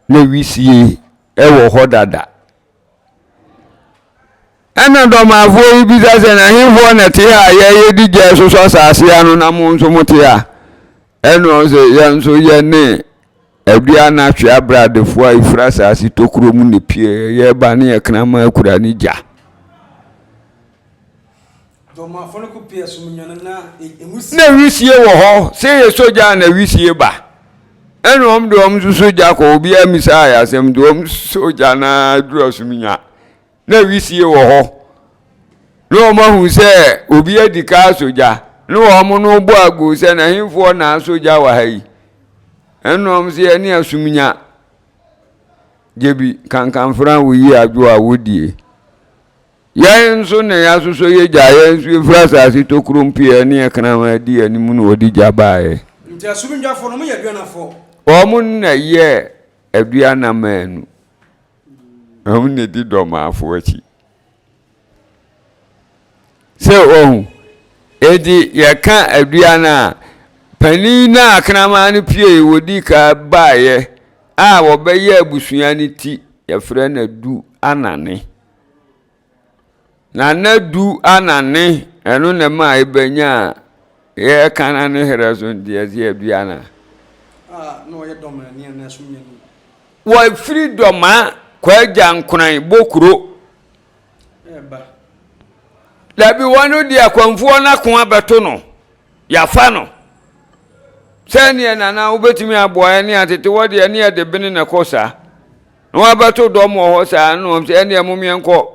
na wisie wɔ hɔ dada. Ɛna dɔmafoɔ yi bisa sɛ, na hefoɔ na ɛte ha a yɛyɛ di gya sosɔ asase ano na mo nso mote ha? Ɛna ɔsɛ yɛn nso yɛne Aduana atwe abradefoɔ a ɛfiri asase tokuro mu na pie yɛba ne yɛ kraman akura ne gya. Na wisie wɔ hɔ sɛ yɛ sogya na wisie ba ɛna wɔn de wɔn nso sogya kɔ obiara misa ayɛ asɛm de wɔn sogya na duru asomnya na wisie wɔ hɔ na wɔn ahu sɛ obi adi ka asogya na wɔn no bɔ ago sɛ na ahemfoɔ na asogya wɔ ha yi ɛna wɔn sɛ yɛne asomnya gyebi kankanfra woyi adwo a wodie. Yɛn nso na yɛasosɔ yɛ gya, yɛn nso yɛfiri asase tokuro mpeɛ ne yɛn kraman di anim na wɔde gya baeɛ. Nti asomdwafoɔ no, wɔyɛ aduanafoɔ? Wɔn na yɛ aduanamanu. Wɔn na di dɔmaafoɔ akyi. Sɛ wɔhu. Enti yɛka aduan a, panin no a kraman no pie wɔdi ka baeɛ a wɔbɛyɛ abusua no ti, yɛfrɛ no adu anane. Nana du anane, ɛno na ɛma ɛbɛnya yɛka na ne herɛ so nti yɛse aduana. A na ɔyɛ dɔmani anaa sunyani. Wɔfiri Dɔmaa, Kwagya Nkoran, Bokuro. Ɛɛba. Dabi, wɔn de akwamfoɔ no ako abɛto no. Yɛafa no. Sɛdeɛ nana wobɛtumi aboa yɛn ne atete wɔ deɛ ne yɛde bene na ɛkɔ saa. Na wɔabɛto dɔm wɔ hɔ saa na wɔn sɛ ɛnneɛ mom yɛnkɔ.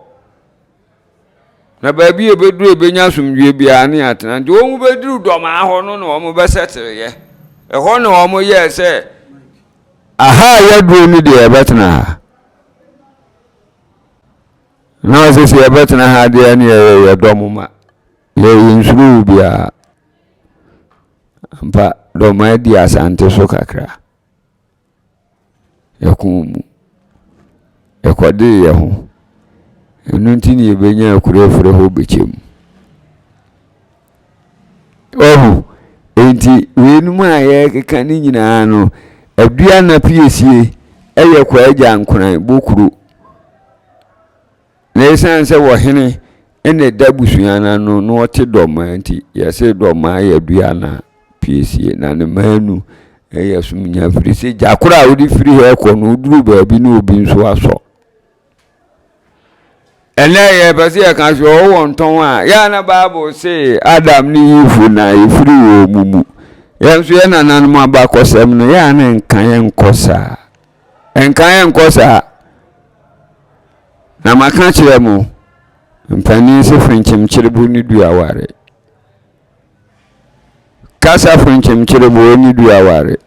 Na baabi a ɛbɛduru ɛbɛnya asomdwoeɛ biara ne atena. Nti wɔn bɛduru dɔmaa hɔ no na wɔn bɛsɛtereeɛ. Ɛhɔ na wɔn yɛɛ sɛ aha a yɛaduro no deɛ yɛbɛtena ha. Na ɔsɛ sɛ yɛbɛtena ha deɛ ne yɛyɛ yɛ dɔm ma. Yɛ yɛnsuro wo biara. Ampa dɔm adi asante so kakra. Yɛkoo mu. Yɛkɔdee yɛn ho. Ɛno nti na yɛbɛnya akuro afiri hɔ bɛkyɛ mu. Wahu? Enti weinom a yɛrekeka ne nyinaa no, Aduana piesie yɛ Kwaagya Nkoran Bokuro. Na esiane sɛ ɔhene na ɛda abusua no ano na ɔte Dɔmaa nti, yɛse Dɔmaa yɛ Aduana piesie na ne mmaanu yɛ som nya firi sɛ gya koro a wode firi ha kɔ no woduru baabi na obi nso asɔ. Ɛnɛ yɛpɛ sɛ yɛka sɛ ɔwɔ ntɔn a yɛ a na Bible se Adam ne Eve na ɛfiri wɔn mu mu. Yɛn nso yɛ nananom abakɔsɛm no yɛ a na nka yɛn nkɔ saa. Nka yɛn nkɔ saa. Na maka kyerɛ mo, mpanin se frenkyemkyerebo ne du aware. Kasa frenkyemkyerebo ne du aware.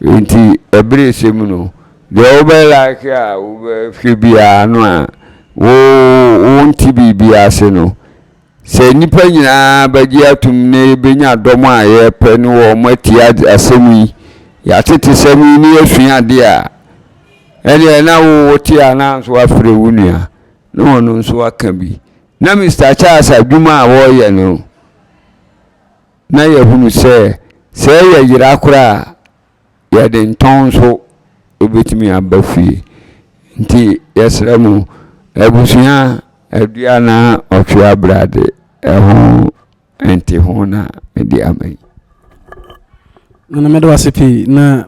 Nti ɛberɛ sɛ mu no, deɛ wobɛ like a wobɛhwɛ biara no a, wo wonte biribi ase no, Sɛ nnipa nyinaa bɛgye atom na yɛbɛnya dɔm a yɛpɛ ne wɔn atie asɛm yi, yɛatetesɛm yi ne yɛasua adeɛ a, ɛneɛ na wo wote a na nso afrɛ wo nua na ɔno nso aka bi. Na Mister Charles adwuma a wɔreyɛ no, na yɛhunu sɛ sɛ ɛyɛ yera koraa a, yɛde ntɔn nso bɛtumi aba fie. Nti yɛsrɛ mo, abusua aduana ɔtwe abrade ɛho nte ho na mede ama yi. Nana mɛda wo ase pii na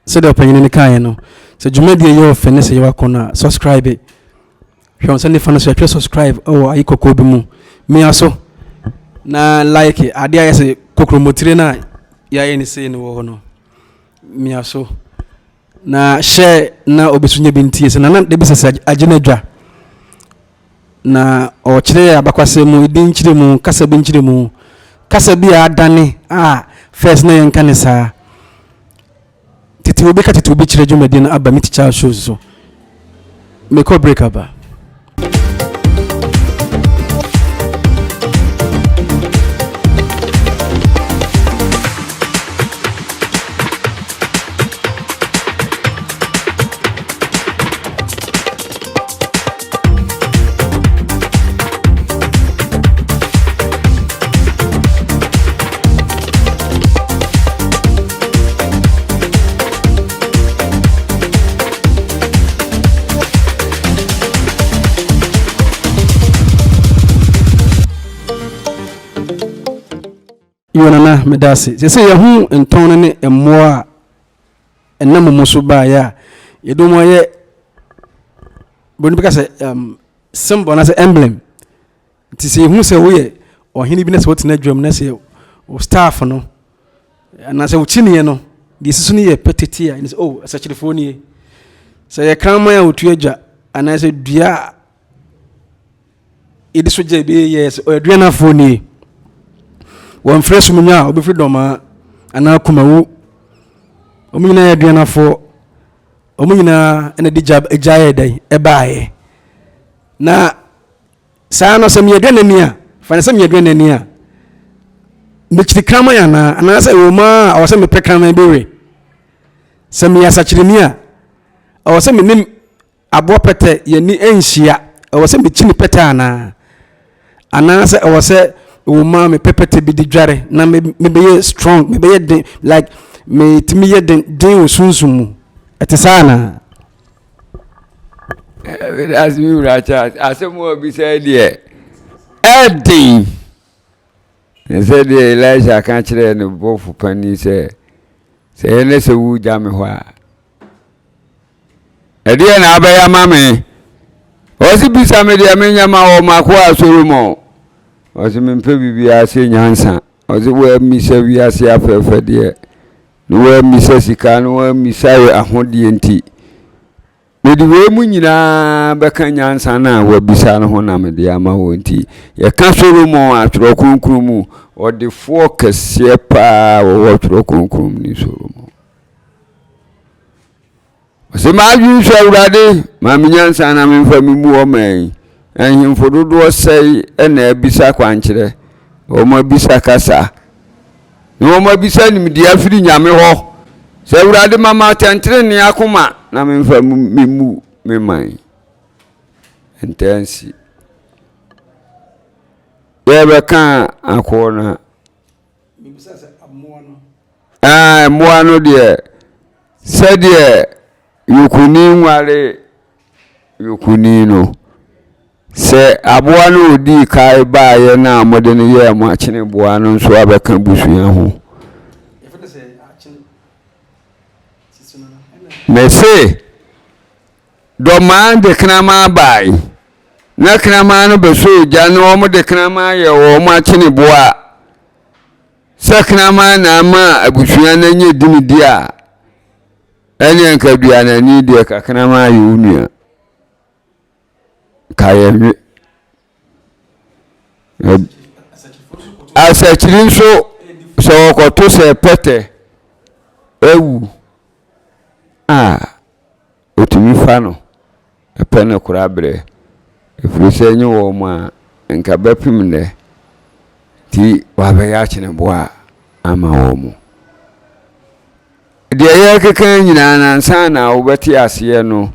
sɛdeɛ ɔpanyini no kaeɛ no sɛ dwumadie yɛ ɔfɛ ne sɛ yɛwɔ akɔnɔ a subscribe hwɛ wo nsa nifa no so yɛtwerɛ subscribe wɔ ayi kɔkɔɔ bi mu mia so na like adeɛ a yɛ sɛ kokromotire no a yɛayɛ ne sei no wɔ hɔ no mia so na hyɛ na obi so nyɛ bi ntie sɛ nana de bi sɛ agye no adwa na ɔkyerɛ yɛ abakwasɛm mu ɛdi nkyerɛ mu kasa bi nkyerɛ mu kasa bi a adane a first na yɛnka ne saa Tete obi ka tete obi kyerɛ dwumadie no aba me teacher shows so. Mekɔ break aba. Yo nana meda ase. Sɛ sɛ yɛho ntɔn no ne mmoa a ɛnam mu so baeɛ a yɛde wɔn ayɛ buroni bɛka sɛ um, symbol anaasɛ emblem nti sɛ yɛhu sɛ woyɛ ɔhene bi na sɛ wotena adwam na sɛ wo staff no anaasɛ wo kyiniiɛ no deɛ ɛsi so no yɛ pɛtete a ɛne sɛ oh asakyerefoɔ nie sɛ yɛ kraman a wɔtu adwa anaasɛ dua a yɛde so gya bi yɛ sɛ ɔyɛ aduanafoɔ nie wɔmfrɛ sumunya a wɔbɛfiri dɔmaa anaa kumawu wɔn nyinaa yɛ aduanafoɔ wɔn nyinaa na de gya gya yɛ dɛn ɛbaeɛ na saa no sɛ meyɛ aduanani a fa ne sɛ meyɛ aduanani a mekyiri kraman anaa anaasɛ ɛwɔ mu a ɔwɔ sɛ mepɛ kraman bi we sɛ meyɛ asakyerɛni a ɔwɔ sɛ menim Aboa pɛtɛ, yɛn ani nhyia. Ɛwɔ sɛ mekyi ne pɛtɛ anaa? Anaasɛ ɛwɔ sɛ wo ma mepɛ pɛtɛ bi de dware na mebɛyɛ strong, mebɛyɛ den, like metumi yɛ den den wɔ sunsum mu. Ɛte saa anaa? That's me wura Charles. Asɛm a ɔbisa deɛ ɛden. Sɛdeɛ Elisha ka kyerɛɛ ne bɔfo panin sɛ, sɛ ɛyɛ ne sɛ wogya me hɔ a, Ɛdeɛn na abɛyɛ ama me? Ɔse bisa me deɛ menyɛ ma wɔ m'akoa Solomon. Ɔse mempɛ biribiara sɛ nyansa. Ɔse woammisa wiase afɛɛfɛdeɛ, na woammisa sika, na woammisa ahodeɛ nti. Mede wei mu nyinaa bɛka nyansa no a woabisa no ho na mede ama wo nti. Yɛka Solomon a Twerɛ Kronkron mu, ɔdefoɔ kɛseɛ paa wɔwɔ Twerɛ Kronkron mu ne Solomon. Ɔse m'adwene sɔ Awurade, ma me nyansa na memfa me mu ɔman yi. Nhemfo dodoɔ sɛe na abisa kwankyerɛ, wɔn abisa kasa, na wɔn abisa nimdeɛ afiri Nyame hɔ. Sɛ Awurade ma ma atɛntenenee akoma na memfa me mu me man. Ntaa nsi. Yɛbɛka akoɔ no a. Ah, mmoa no deɛ, sɛdeɛ yokuni nware yokuni no, sɛ aboa no ɔdii kae baeɛ no a wɔde no yɛɛ mo akyeneboa no nso abɛka busua ho. Mese, Dɔmaa de kraman bae, na kraman no bɛsɔɔ gya na wɔde kraman yɛɛ wɔn akyeneboa. Sɛ kraman na ama abusua no anya dinidi a, ɛneɛ nka duanani deɛ ka kraman yɛ wo nua. Ka yɛnwe. Asakyiri nso sɛ wɔkɔto sɛ pɛtɛ awu a, Otumi fa no pɛ no koraberɛ, ɛfiri sɛ ɛnyɛ wɔn a, nka bɛpem nnɛ nti wɔabɛyɛ akyeneboa ama wɔn. Deɛ yɛrekeka nyinaa no ansa na wobɛte aseɛ no,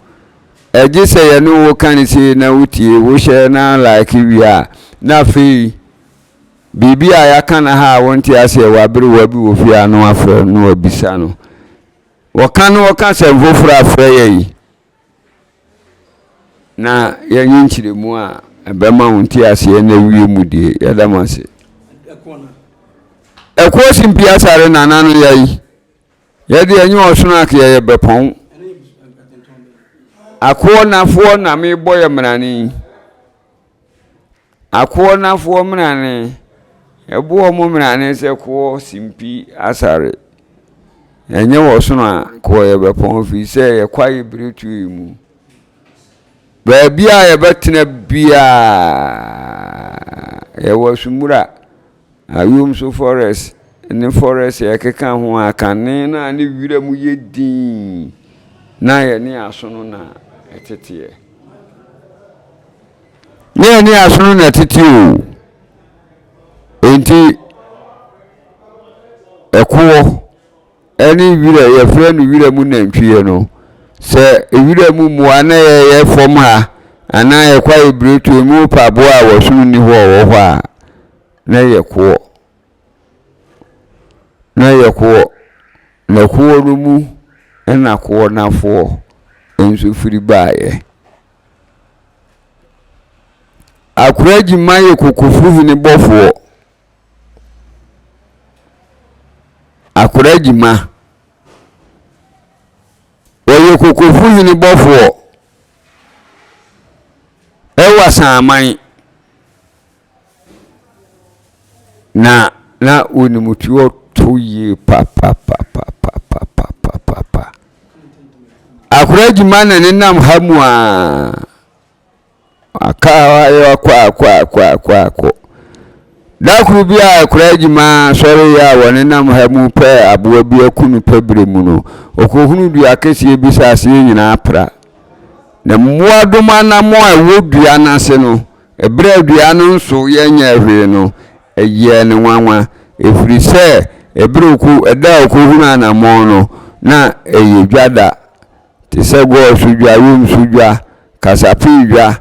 ɛgye sɛ yɛne wo ka no sei na wotie, wohyɛ na like wie a, na afei biribi a yɛaka no ha a wonte aseɛ, w'aberewa bi wɔ fie a na wafrɛ no na wabisa no. Wɔka no wɔka asɛm foforɔ a frɛ yɛ yi na yɛnyɛ nkyerɛmu a ɛbɛma wo nteaseɛ na awie mu die. Yɛda mo ase. Ɛkoɔ simpie asare nana no yɛ yi. Yɛde ɛnyɛ ɔsono ake yɛyɛ bɛpɔn. Akoɔ nafoɔ na mebɔ yɛ mmarane yi. Akoɔ nafoɔ mmerane, ɛbo wɔn mmerane sɛ koɔ simpi asare. Ɛnyɛ wɔ sono a koɔ yɛbɛpɔn firi sɛ yɛ kwaeɛ biretuo yi mu. Baabi a yɛbɛtena biara yɛwɔ Sumura, Ayomso forest ne forest a ɛkeka ho a kane no a ne wira mu yɛ dinn na yɛne asono na ɛteteɛ. Ne yɛne asono na ɛtete o. Enti ɛkoɔ ɛne wira yɛfrɛ no wira mu nantwie no, sɛ wira mu mmoa na yɛyɛ fam ha anaa yɛkɔ a yɛbiretuo mu pɛ aboa a wɔsono nni hɔ a ɔwɔ hɔ a, na ɛyɛ koɔ. Na ɛyɛ koɔ. Na koɔ no mu na koɔnafoɔ nso firi baeɛ. Akora Gyima yɛ Kokofu hene bɔfoɔ. Akora Gyima, ɔyɛ Kokofu hene bɔfoɔ ɛwɔ Asanman. Na na ɔnim tuo to yie papapapapapapapa. Akora Gyima na ne nam ha mu aa. Aka ayɛ akɔ akɔ akɔ akɔ akɔ. Da koro bi a Akora Gyima sɔreeɛ a wɔnenam ha mu pɛ aboa bi aku no pɛ berɛ mu no, ɔkɔhunuu dua kɛseɛ bi sɛ aseɛ nyinaa apra. Na mmoadoma anammɔn a ɛwɔ dua no ase no, Ɛberɛ a dua no nsoeɛ nyɛɛ hwee no, ɛyɛɛ no nwanwa, ɛfiri sɛ ɛberɛ ɔkɔ, ɛda a ɔkɔhunuu anammɔn no, na ɛyɛ dwa da, te sɛ Gɔɔ so dwa, Yom so dwa, Kasapee dwa,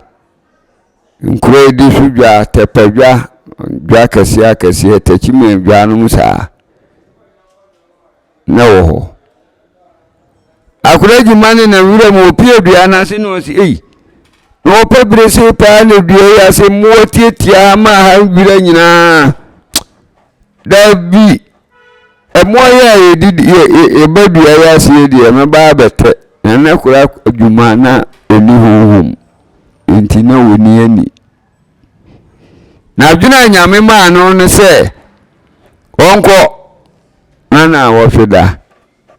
nkuro a ɛdi so dwa, Tɛpɛ dwa, dwa akɛseɛ akɛseɛ, Techiman dwa nom saa. na ɛwɔ hɔ. Akwadaa adwuma ne nam wura mu ɔpie dua no ase na ɔsi ei na ɔpɛ bere se paa na dua yi ase mmoa tiatia ma ha wura nyinaa daabi mmoa yi a yɛdi yɛ yɛba dua yi ase deɛ mɛba abɛtɛ na na akwadaa adwuma na ɔni honhom. Enti na ɔnni ani. Na adwene a Nyame maa no ne sɛ ɔnkɔ na naawɔtwe da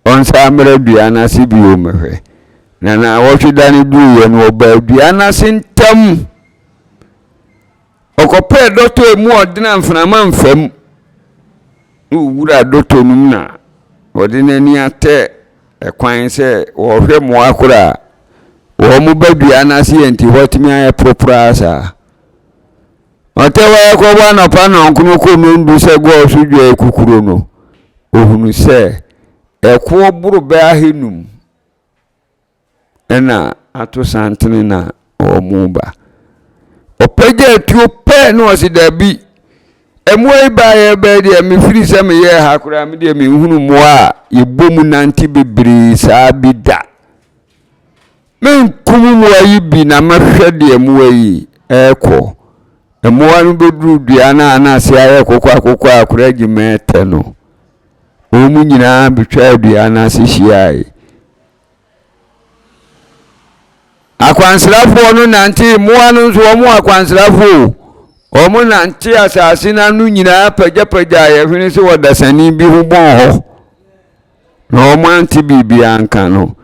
ɔnsan mmra dua no ase bio mmɛhwɛ. Na naawɔtwe da no duruiɛ no, ɔbaa dua no ase ntɛm. Ɔkɔpɛɛ dɔtɔ a emu ɔdene a mframa mfa mu, na ɔwuraa dɔtɔ no mu na ɔde n'ani atɛ ɛkwan sɛ ɔrehwɛ mmoa koro a wɔn ba dua no ase yɛ nti hɔ atumi ayɛ poropora saa. Ɔtɛ hɔ ɛkɔbɔ anɔpa nnɔnkono kɔ nnɔndu sɛ gɔɔ so dwa ekukuro no, ɔhunu sɛ ɛkoɔ boro bɛ ahenum. na ato santene na wɔreba. Ɔpagyaa tuo pɛ na ɔse dabi, mmoa yi baeɛ bɛyɛ deɛ mefiri sɛ meyɛɛ ha koraa me deɛ menhunu mmoa a yɛbɔ mu nante bebree saa bi da. Menkum mmoa yi bi na mɛhwɛ deɛ mmoa yi ɛrekɔ. Mmoa no bɛduru dua no a na ase ayɛ kokɔ akokɔ a koraa gyima ɛtɛ no. Wɔn nyinaa bɛtwaa dua no ase hyiae. Akwansrafoɔ no nantee, mmoa no nso wɔn akwansrafoɔ o, wɔn nante asase no ano nyinaa pagyapagyaa yɛn hwene sɛ ɔdasani bi ho bɔn hɔ. Na wɔn ante biribiara nka no.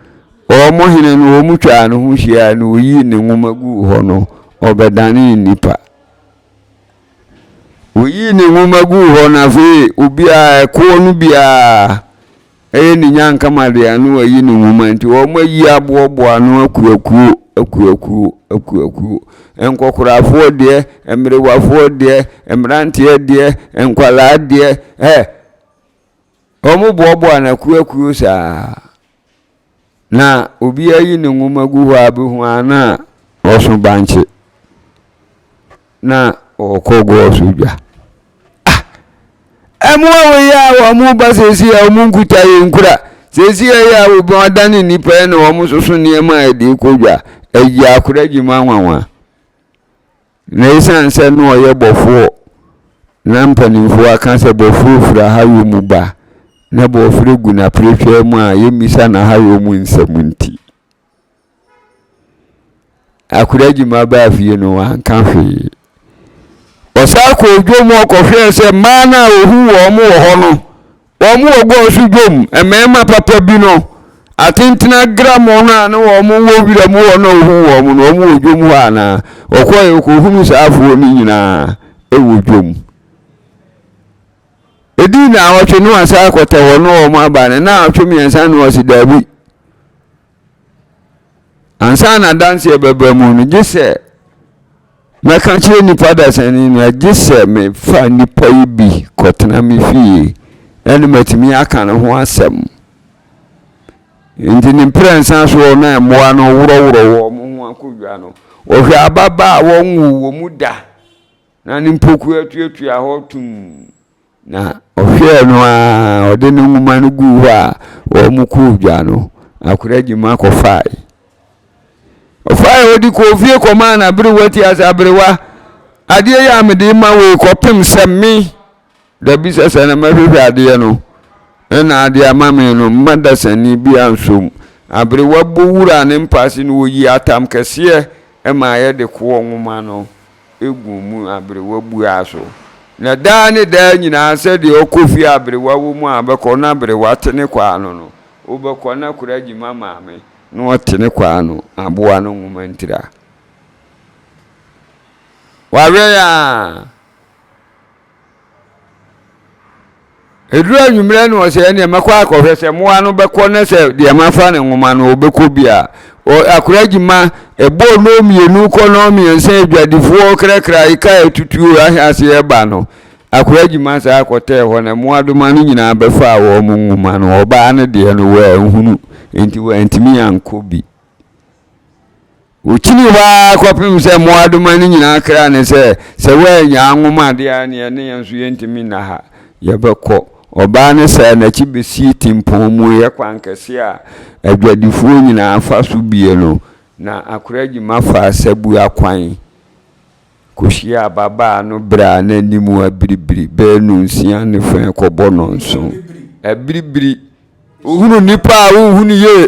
Wɔn hene no wɔn twaa ne ho hyiae na wɔyii ne nwoma guu hɔ no, ɔbɛdanee nnipa. Wɔyii ne nwoma guu hɔ no afei obiara ɛkoɔ no biara Ɛyɛ ne nyankama deɛ ano ayi ne nwoma nti wɔn ayi aboaboa ano akuakuo akuakuo akuakuo. Nkɔkorafoɔ deɛ, mmerewafoɔ deɛ, mmeranteɛ deɛ, nkwadaa deɛ, ɛ wɔn boaboa no akuakuo saa. Na obiara yi ne nwoma gu hɔ a bɛhu a na ɔso bankye na ɔrekɔ gɔɔ so dwa. Ah! Mmoa wei a wɔn ba seesei a wɔn nkuta yɛn nkura. Seesei yi a wɔn adane nnipa yi na wɔn soso nneɛma a yɛde kɔ dwa. Ɛyɛ akora gyima nwanwa. Na esiane sɛ na ɔyɛ bɔfoɔ na mpanimfoɔ aka sɛ bɔfoɔ firi ahayɔ mu ba na bɔfrɛ gu n'apiretwaa mu a yɛmmisa n'ahayɔ mu nsɛm nti. Akwadaa Gyima baa fie no wanka hwee. Ɔsan kɔɔ dwom ɔkɔhwɛɛ sɛ mmaa no a ɔhu wɔn wɔ hɔ no, wɔn wɔ gɔɔ so dwom, mmarima papa bi no, atentena gramo no a ne wɔn wɔ wira mu hɔ na ɔhu wɔn no, wɔn wɔ dwom hɔ anaa? Ɔkɔɛ ɔkɔhunu saa afoɔ no nyinaa wɔ dwom. Ɛdii naawɔtwe no wasan akɔtɛ hɔ no wɔn aba no, naawɔtwe mmiɛnsa no ɔse daabi. Ansa na adanseɛ bɛba mu no, gye sɛ mɛka kyerɛ nnipa dasani no, gye sɛ mefa nnipa yi bi kɔtena me fie ɛne matumi aka ne ho asɛm. Nti ne mprɛnsa soɔ na mmoa no worɔworɔ wɔn ho akɔdwa no, wɔhwɛ ababaa a wɔnwoo wɔ mu da na ne mpokua tuatua hɔ tumm. Na ɔhwɛɛ no ara, ɔde ne nwoma no guu hɔ a wɔkɔɔ dwa no, akwadaa gyima kɔfae. Ɔfae ɔde kɔɔ fie kɔmaa n'aberewa ti ase aberewa, adeɛ yi a mede ma wei kɔpem sɛ me dabi sɛ sɛ na mɛhwehwɛ adeɛ no ɛna adeɛ ama me no mma dasani bi ansom. Aberewa bɔ wura ne mpa ase no wɔyi atam kɛseɛ ma yɛde koɔ nwoma no. gu mu aberewa buaa so. Na daa ne daa nyinaa sɛdeɛ ɔkɔ fie a aberewa wɔ mu a bɛkɔ na aberewa te ne kwaa ano no, wobɛkɔ na kora gyima maame na ɔte ne kwaa ano aboa no nwoma ntira. Wawɛn a. Ɛduru anwummerɛ na ɔsɛ ɛneɛ mɛkɔ akɔhwɛ sɛ mmoa no bɛkɔ na sɛ deɛ mafa ne nwoma no ɔbɛkɔ bi a. Akora gyima ɛbɔɔ nɔɔ mmienu kɔ nɔɔ mmiɛnsa adwadifoɔ krakra eka atutuo ahyɛ aseɛ ba no. Akora gyima saa kɔtɛɛ hɔ na mmoadoma no nyinaa bɛfaa wɔn nwoma no. Ɔbaa no deɛ no wɔanhunu nti wɔantumi ankɔ bi. Wokyinii hɔ ara kɔpem sɛ mmoadoma no nyinaa kraa no sɛ, Sɛ woannyaa nwoma adeɛ a ɛneɛ ne yɛn nso yɛntumi nna ha. Yɛbɛkɔ. Ɔbaa no saa n'akyi bɛsii tempɔn mu, ɛyɛ kwan kɛseɛ a adwadifoɔ nyinaa fa so bie no, na Akora Agyima faa Sabua kwan kɔhyiaa ababaa no berɛ a n'anim abiribiri bɛyɛ nnɔnsia ne fa rekɔbɔ nnɔnson. Abiribiri. Wohunu nnipa a wonhu no yie.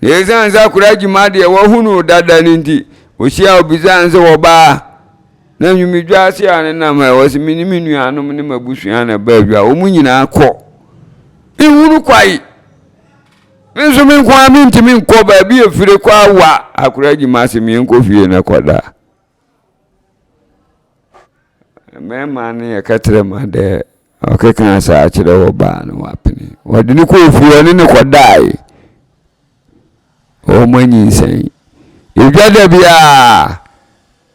Na esiane sɛ akwadaa Gyima deɛ wahu no dada no nti, Ɔhyia ɔbisaa no sɛ ɔbaa na nwumidwa ase a ne nam ha ɔse me ne me nuanom ne m'abusua na ɛbaa adwa wɔn nyinaa kɔ nhunu kwae me nso me nko ara mentumi nkɔ baabi efire kɔ awa akora gyima ase meɛnkɔ fie na kɔda mmarima no yɛ kɛtrɛ ma dɛ ɔkeka saa kyerɛ ɔbaa no wapene wɔde no kɔɔ fie ɔne no kɔdae Wɔn anyinsɛn. Edwa da bi a,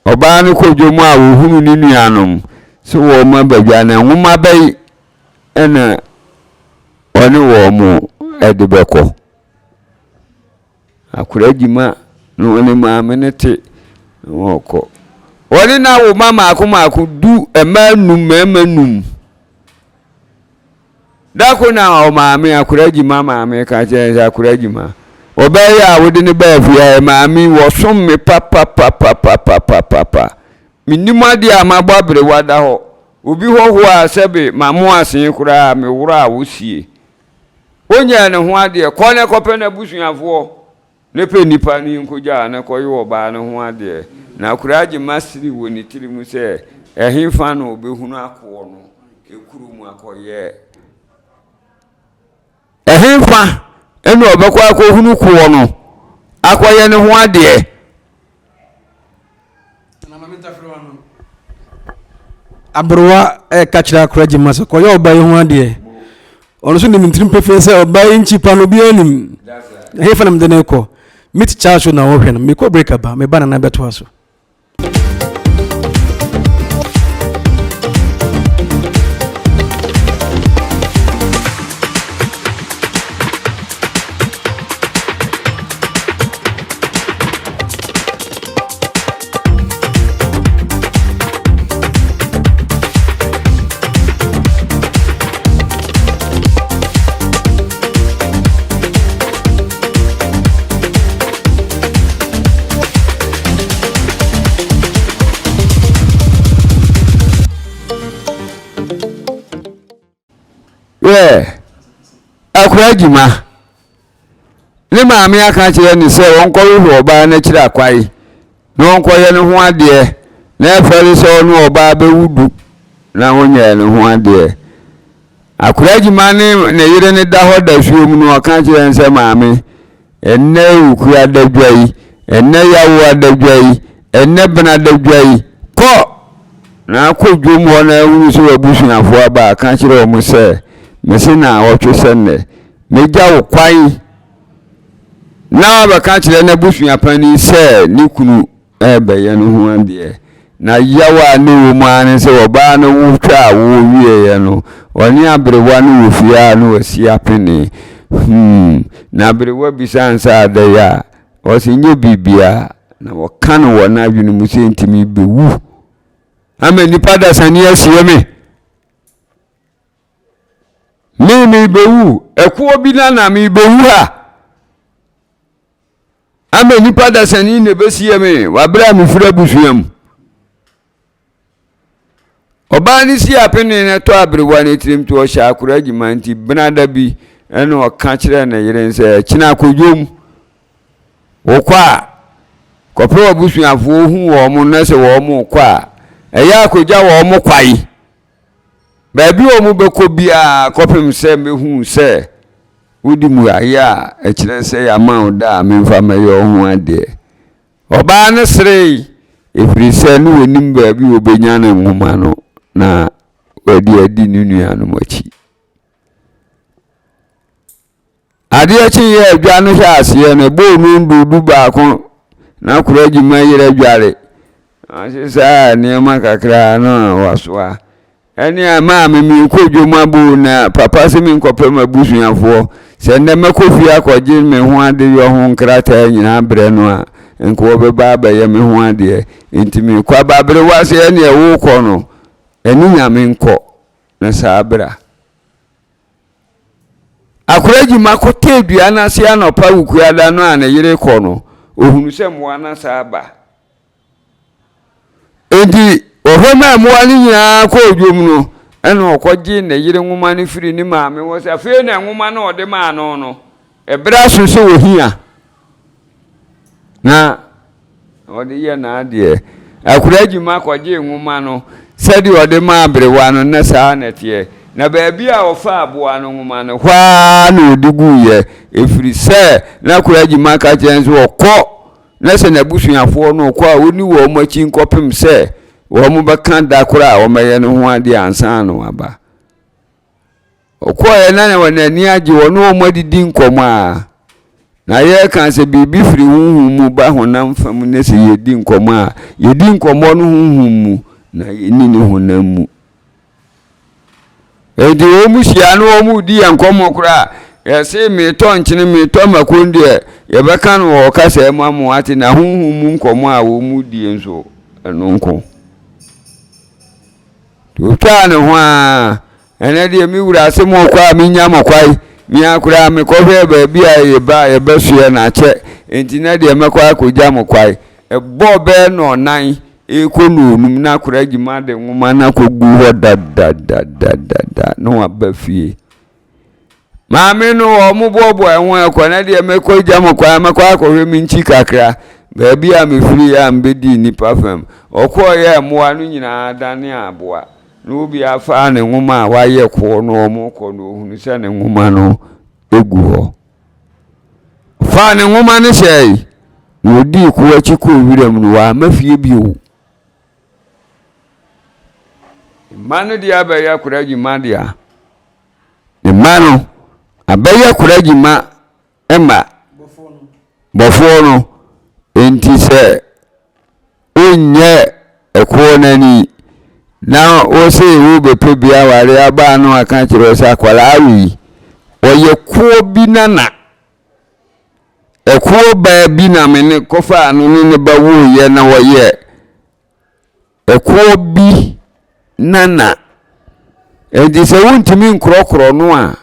ɔbaa no kɔ dwom a ɔhunu ne nuanom sɛ wɔn aba dwa na nwoma bɛn na ɔne wɔn de bɛkɔ. Akora gyima na ɔne maame no te na wɔkɔ. Wɔne no awo mma mmaako mmaako du, mmaa num, mmarima num. Da koro na ɔmaame, Akora Gyima maame ka kyerɛ no sɛ, Akora Gyima, ɔbaa yi a wode no baa fie ha yi, maame yi, wɔsom me papapapapapapa. Mennim adeɛ a mabɔ aberewa da hɔ. Obi hɔhoɔ a sɛbe mamo asee koraa a, meworɔ a wosie. Wonyɛɛ ne ho adeɛ. Kɔ na kɔpɛ n'abusuafoɔ. Ne pɛ nipa no yi nkogyaa no kɔyɛ ɔbaa no ho adeɛ. Na Akoragyema sere wɔ ne tiri mu sɛ, Ɛhefa na ɔbɛhunu akoɔ no kuro mu akɔyɛ? Ɛhefa na ɔbɛkɔ akɔhunu koɔ no akɔyɛ ne ho adeɛ? Aberewa reka kyerɛ akora gyima sɛ kɔyɛ ɔbaa yi ho adeɛ. Ɔno nso nim ntirim pefee sɛ ɔbaa yi nkyi pa no obiara nim. Ɛhefa na mede no rekɔ? Me tikya so na ɔhwɛ no. Mekɔ break aba, meba nana bɛtoa so. Yɛ akora adwuma. Ne maame aka akyerɛ no sɛ ɔnkɔhwehwɛ ɔbaa no akyiri akwae na ɔnkɔyɛ ne ho adeɛ na ɛfɛre sɛ ɔne ɔbaa bɛwu du na ɔnyɛɛ ne ho adeɛ. Akora Gyima ne ne yere no da hɔ dasuo mu no ɔka kyerɛ no sɛ maame ɛnnɛ Wukua da dwa yi, ɛnnɛ Yawoa da dwa yi, ɛnnɛ Bena da dwa yi, kɔ na kɔ dwom hɔ na ahunu sɛ w'abusuafoɔ aba a ka kyerɛ wɔn sɛ mese naawɔtwe sɛ nnɛ Megya wo kwan na wabɛka akyerɛ n'abusua panin sɛ ne kunu rebɛyɛ no ho adeɛ. Na yaw a na ɛwɔ mu ara ne sɛ ɔbaa no wo twaa woɔ wieeɛ no, ɔne aberewa no wɔ fie a na wasi apene. Hmm, na aberewa bisa no sɛ adɛn a, ɔse nyɛ biribiara. Na ɔka no wɔ n'adwene mu sɛ nti merebɛwu ama nnipa dasani asie me. Me merebɛwu, ɛkoɔ bi na na merebɛwu ha. Ama nnipa dasani na ɛbɛsie me wɔ a mefiri abusua mu. Ɔbaa no si apene na ɛtɔ aberewa no tirim nti ɔhyɛ akora adwuma nti benada bi ɛna ɔka kyerɛɛ ne yere sɛ ɛkyena akɔdwom wokɔ a kɔpɛ w'abusuafoɔ hu wɔn na sɛ wɔn kɔ a ɛyɛ akɔgya wɔn kwae. Baabi a wɔbɛkɔ biara kɔpem sɛ mɛhu sɛ wode mmuaeɛ a ɛkyerɛ sɛ yɛama wo da a memfa mmɛyɛ wo ho adeɛ. Ɔbaa no seree, ɛfiri sɛ ne ɔnim baabi a ɔbɛnya ne nwoma no na wadi adi ne nuanom akyi. Adeɛ kyeeɛ a dwa no hyɛɛ aseɛ no, ɛbɔɔ nnɔndu dubaako na Kora Gyima yerɛ dware. Ɔse saa nneɛma kakra no wasoa. Ɛne a maame merekɔ dwom abo na papa se menkɔpɛ m'abusuafoɔ. Sɛ nnɛ mɛkɔ fie akɔgye me ho adeyɔ ho nkrataa nyinaa brɛ no a, nka wɔbɛba abɛyɛ me ho adeɛ. Enti merekɔ aba. Aberewa se ɛneɛ worekɔ no, ɛne Nyame nkɔ na saa bra. Akora Gyima kɔtɛɛ dua no ase anɔpa Wukuada no a ne yere rekɔ no, ɔhunu sɛ mmoa no asan aba. Enti ɔhwɛ maa mmoa no nyinaa kɔɔ dwom no, ɛna ɔkɔgye ne yere nwoma no firi ne maame hɔ sɛ afei na nwoma no a ɔde maa no no, ɛberɛ aso sɛ ɔhia. Na. Na ɔde yɛ n'adeɛ. Akwadaa Gyima kɔgyee nwoma no sɛdeɛ ɔde maa aberewa no, na saa na ɛteɛ. Na baabi a ɔfaa aboa no nwoma no, hɔ ara na ɔde guiɛ, ɛfiri sɛ na Akwadaa Gyima ka kyerɛ no sɛ ɔkɔ na sɛ n'abusuafoɔ no rekɔ a, ɔnni wɔn akyi nkɔpem sɛ wɔbɛka da koro a wɔbɛyɛ no ho adeɛ ansa na waba. Ɔkɔeɛ na na n'ani agye, ɔne wɔn adidi nkɔmmɔ a. Na yɛreka sɛ biribi firi honhom mu ba honam fam ne sɛ yɛdi nkɔmmɔ a, yɛdi nkɔmmɔ no honhom mu na yɛnni ne honam mu. Enti wɔn hyia na wɔn redi yɛn nkɔmmɔ koraa yɛse metɔ nkyene metɔ mako deɛ yɛbɛka no wɔ ɔkasa mu ama wɔate na honhom mu nkɔmmɔ a wɔn die nso ɛno nko. Otwaa ne ho ara. Ɛnɛ deɛ me wura ase mo kɔ a menya mo kwae. Me ara koraa mekɔhwɛɛ baabi a yɛba a yɛbɛsoɛ no akyɛ. Enti nɛ deɛ mɛkɔ akɔgya mo kwae. Ɛbɔɔ bɛyɛ nnɔnnan rekɔ nnɔnnum na akwadaa Gyima de nwoma no akɔgu hɔ dadadadadada na waba fie. Maame no wɔn boaboa ɛho ɛkɔ na deɛ mɛkɔ gya mo kwan mɛkɔ akɔhwɛ me nkyi kakra baabi a mefiri a mbɛdi nnipa fam. Ɔkɔɔyɛ mmoa no nyinaa dane aboa na obi afaa ne nwoma a wayɛ kɔɔ no wɔn kɔ no ohunu sɛ ne nwoma no egu hɔ. Ɔfaa ne nwoma no hyɛe na odii kow akyi kɔɔ wiram no wamma fie bio. Mma no deɛ abɛyɛ akwadaa gyima dea. Ne mma no abɛyɛ akwadaa gyima mma bɔfoɔ no. Enti sɛ wonyɛ ɛkoɔ no ani na wose wobɛpɛ bi aware abaa no aka kyerɛ wo sɛ akwadaa wei ɔyɛ koɔ bi nana. Ɛkoɔ baa bi na me ne kɔfaa no ne ne ba wuiɛ na wɔyɛ ɛkoɔ bi nana. Enti sɛ wontumi nkorɔkorɔ no a,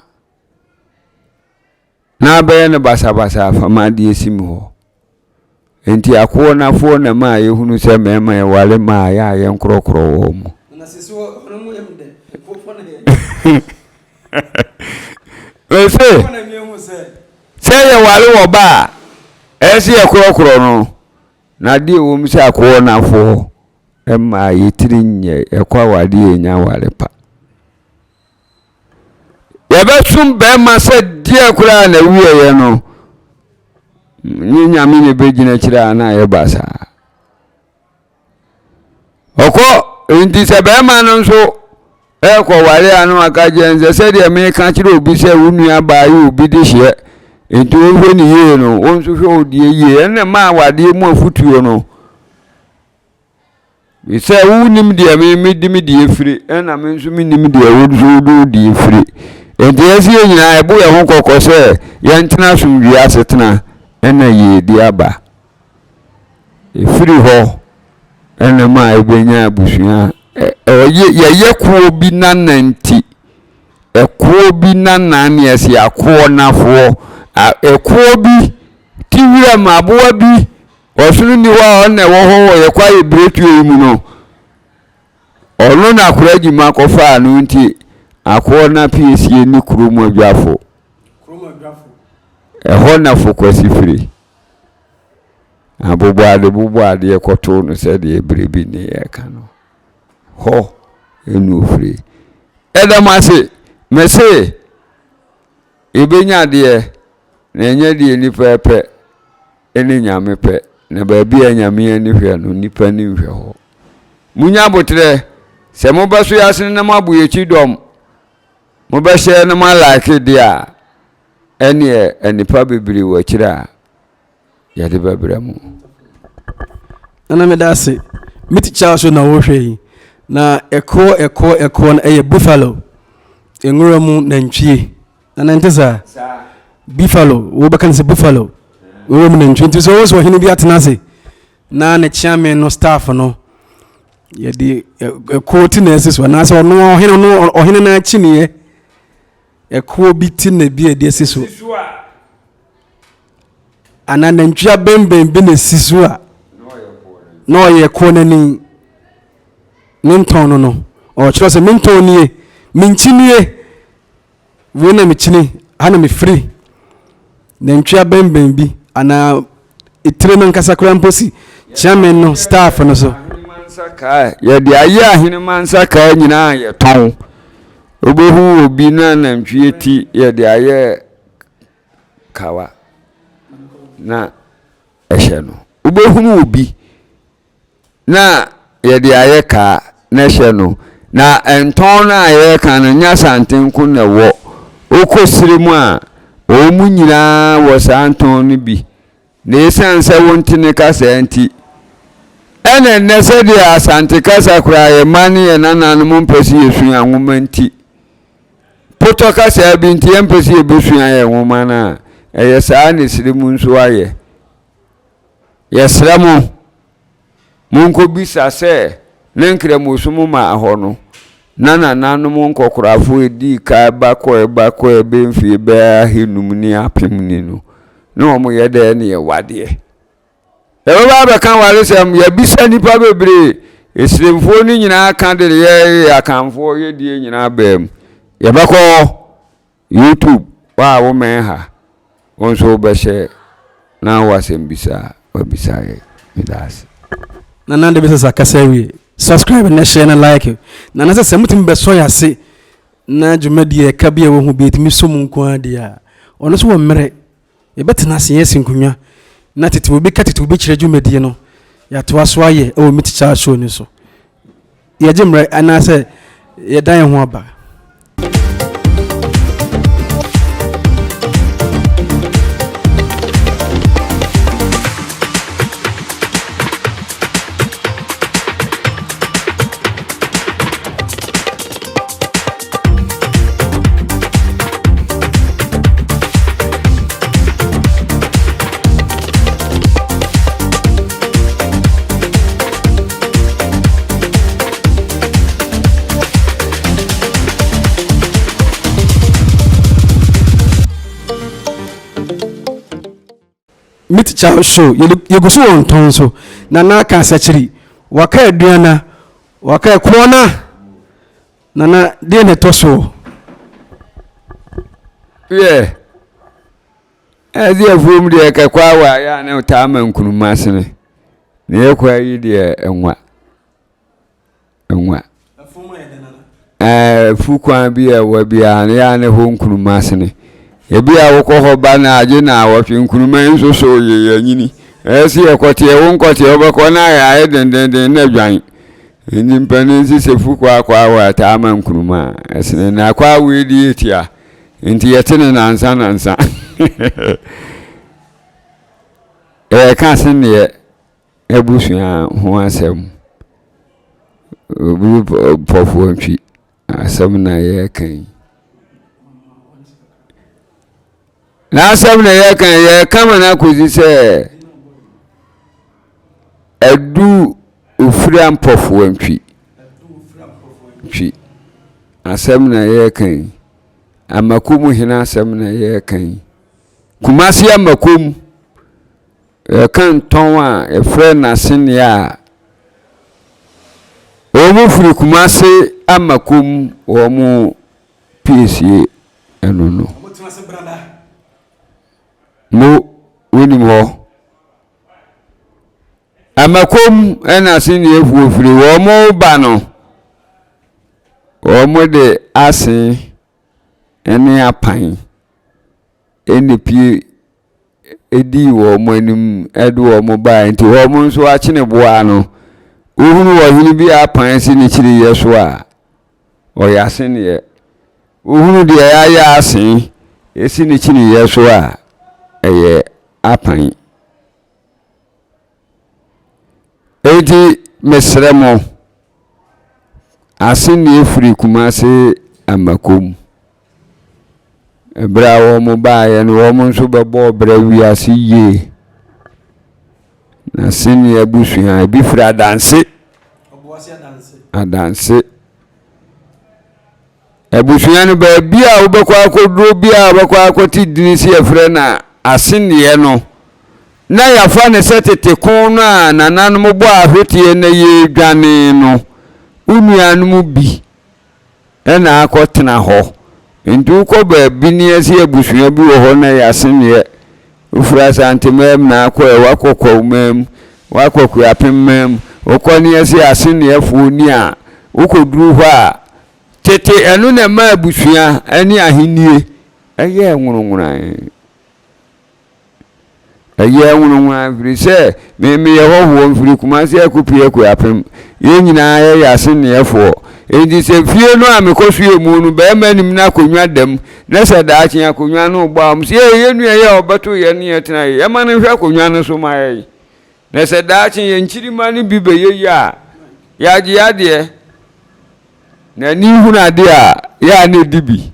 na abɛyɛ no basabasa afa m'adeɛ si me hɔ. Enti akoɔ no afoɔ na ɛma yɛhunu sɛ mmarima yɛware mmaa a yɛ a yɛnkorɔkorɔ wɔn mu. Mese sɛ yɛware wɔ ba a, ɛyɛ sɛ yɛkorɔkorɔ no. Na adeɛ ɛwɔ mu sɛ akoɔ no afoɔ mmaa yɛ tiri nyɛ yɛkɔ awadeɛ yɛnya aware pa. Yɛbɛsom bɛrima sɛ deɛ koraa na wieɛ no nye nyame na ɛbɛgyina akyire a na ayɛ basaa. Ɔkɔ nti sɛ bɛrima no nso ɛrekɔware a na waka kyerɛ no sɛ sɛdeɛ meka kyerɛ obi sɛ wo nua baa yɛ obi de hyeɛ nti wohwɛ ne yie no wo nso hwɛ wo deɛ yie ɛnna ma awadeɛ mu afotuo no sɛ wonim deɛ me mede me deɛ firi ɛnna me nso menim deɛ wo nso wode wo deɛ firi nti yɛsi yɛn nyinaa ɛbo yɛn ho kɔkɔ sɛ yɛntena asomdwoeɛ asetena ɛna yiedie aba. Ɛfiri hɔ na ma yɛbɛnya abusua. Ɔyɛ yɛyɛ kuo bi nana nti, ɛkuo bi nana ne yɛsi akoɔ nafoɔ. Ɛkuo bi te wiram aboa bi ɔsono nni hɔ a ɔno na ɛwɔ hɔ wɔ yɛ kwaeɛ biretuo yi mu no. Ɔno na akora adwuma kɔfaa no nti akoɔ no apiesie ne kurom adwafo. Ɛhɔ na Fokwasi firi. Abobɔade bobɔ adeɛ kɔtoo no sɛdeɛ berɛ bi ne yɛreka no. Hɔ ɛna ofiri. Ɛda mo ase, mese yɛbɛnya adeɛ na ɛnyɛ deɛ nnipa pɛ ne Nyame pɛ. Na baabi a Nyame ani hwɛ no, nnipa ani nhwɛ hɔ. Munya aboterɛ, sɛ mobɛso yɛ asene na moabo yɛn akyi dɔm, mobɛhyɛ na moalike deɛ a, ɛneɛ nnipa bebree wɔ akyire a yɛde bɛbrɛ mo. Nana meda ase. Me tikya so na wohwɛ yi. Na ɛkoɔ ɛkoɔ ɛkoɔ no ɛyɛ buffalo. Nwura mu nantwie. Nana nte saa? Buffalo, wobɛka no sɛ buffalo. Nwura mu nantwie. Nti sɛ wɔwɔ sɛ ɔhene bi atena ase na ne kyeame no staff no yɛde ɛkoɔ ti na ɛsi so anaasɛ ɔno ɔhene no ɔhene no akyiniiɛ Ɛkoɔ bi ti na bi a ɛde asi so anaa nantwi abɛnbɛn bi na esi so a na ɔyɛ ɛkoɔ no ani ne ntɔn no no ɔkyerɛ sɛ me ntɔn nie me nkyi nie wei na mekyini ha na mefiri nantwi abɛnbɛn bi anaa. Etire no ankasa koraa mpo si kyeame no staff no so. Yɛde ayɛ ahenemma nsakaa nyinaa yɛtɔn. Wobɛhu obi na nantwie ti yɛde ayɛ kawa na ɛhyɛ no. Wobɛhunu obi na yɛde ayɛ kaa na ɛhyɛ no. Na ntɔn no a yɛreka no nyɛ Asante nko na ɛwɔ. Wokɔ serɛ mu a, wɔn nyinaa wɔ saa ntɔn no bi. Na ɛsiane sɛ wonte ne kasa nti, ɛna nnɛ sɛdeɛ Asante kasa koraa yɛn mma ne yɛn nananom mpɛ sɛ yɛsua nwoma nti, potɔ kasa bi nti yɛmpɛ sɛ yɛbɛsua yɛn nwoma no a, ɛyɛ saa na serɛ mu nso ayɛ. Yɛsrɛ mo, monkɔbisa sɛ ne Nkramosom maa hɔ no, na nananom nkɔkorafoɔ a ɛdii kan ba kɔɛ ba kɔɛ bɛ mfie bɛyɛ ahenum ne apem ni no, na wɔyɛ dɛn ne yɛwɔ adeɛ? Yɛbɛba abɛka awaresɛm, yɛabisa nnipa bebree, Esremfoɔ no nyinaa ka de yɛ Akanfoɔ yɛdie nyinaa baa mu. Yɛbɛkɔ hɔ. YouTube wo a wo mɛn ha wo nso wo bɛhyɛ na wo asɛm bisa a wabisa yɛ meda ase. Nana de bɛsɛ akasa awie. Subscribe na share na like. Nana sɛ sɛ motumi bɛsɔ yɛ ase na dwumadie ɛka bi a ɛwɔ ho bi ɛtumi sɔ mu nko ara deɛ a ɔno nso wɔ mmerɛ yɛbɛtena ase yɛasi nkonnwa na tete obi ka tete obi kyerɛ dwumadie no yɛatoa so ayɛ ɛwɔ me teacher show no so. Yɛgye mmerɛ anaasɛ yɛdan yɛn ho aba. Meat Chow Show yɛgu so wɔ ntɔn so na na aka asakyiri waka aduana waka ɛkoɔ na nana deɛ na ɛtɔ soɔ. Yɛ ɛde afuom deɛ kɛkɔ awa ayɛ a na taa ma nkunuma sene na yɛkɔ ayi deɛ nwa nwa ɛɛ kwan bi a ɛwɔ biara no yɛ a na ɛhɔ nkunuma sene ebi a wokɔ hɔ ba na agye na awɔtwe nkunuma yi nso so yɛ yɛnyini ɛyɛ sɛ yɛkɔteɛ wo nkɔteɛ wobɛkɔ na ayɛ dendenden na adwan nti mpanin nso sɛ fu kɔ akɔ awɔ ataa ma nkunuma ɛsene na akɔ awɔ edi etia nti yɛte ne nansa nansa yɛka seneɛ abusua ho asɛm obi pɔfoɔ ntwi asɛm na yɛreka yi n'asɛm na yɛreka yi yɛreka ma no akɔsi sɛ adu ofira mpɔfoɔ ntwi twi asɛm na yɛreka yi Amakom hene asɛm na yɛreka yi. Kumasi Amakom, yɛka ntɔn a yɛfrɛ no asenea a, wɔn firi Kumasi Amakom wɔn piesie ɛno no. Mo wonim hɔ. Amakom ɛna aseneafoɔ firi wɔn ba no. Wɔde ase ne apan na epue dii wɔn anim de wɔn baeɛ. Nti wɔn nso akyeneboa no, wohunu ɔhene bi a apan si ne kyiniiɛ so a, ɔyɛ aseneɛ. Wohunu deɛ yɛayɛ ase si ne kyiniiɛ so a, ɛyɛ apan. Enti mesrɛ mo, asennie firi Kumase Amakom. Ɛberɛ a wɔn baeɛ no, wɔn nso bɛbɔɔ bra wiase yie. Na sennie abusua, ebi firi Adanse. Adanse. Abusua no, baabi a wobɛkɔ akɔduro bi a wobɛkɔ akɔte dini sɛ yɛfrɛ no asenneɛ no, na yɛafa no sɛ tete ko no a nananom bɔ ahweteɛ na yɛredwane no, wo nuanom bi na akɔtena hɔ. Nti wokɔ baabi ne yɛsɛ abusua bi wɔ hɔ na yɛ asenneɛ. Wofiri Asante man mu na akɔ ɛ, woakɔ Kwawu man mu, woakɔ Kuapem man mu, wokɔ ne yɛse aseneɛfoɔ ni a, wokɔduru hɔ a, tete ɛno na ɛma abusua ne ahennie ɛyɛɛ nwononwonan. Ɛyɛɛ nwononwonan ɛfiri sɛ me meyɛ hɔhoɔ mfiri Kumasi akɔpue Akuapem. Yɛn nyinaa yɛyɛ asenneɛfoɔ. Enti sɛ fie no a mekɔsoɛ mu no barima nim na akonnwa da mu na sɛ daakye akonnwa no rebɔ a, wɔn sɛ ee yɛn nua yi a ɔbɛto yɛn ne yɛn tena yi, yɛma no nhwɛ akonnwa no so ma yɛn. Na sɛ daakye yɛn nkyirimma no bi bɛyɛ yie a, yɛagye yɛn adeɛ. Na ani hunu adeɛ a, yɛ a na ɛdi bi.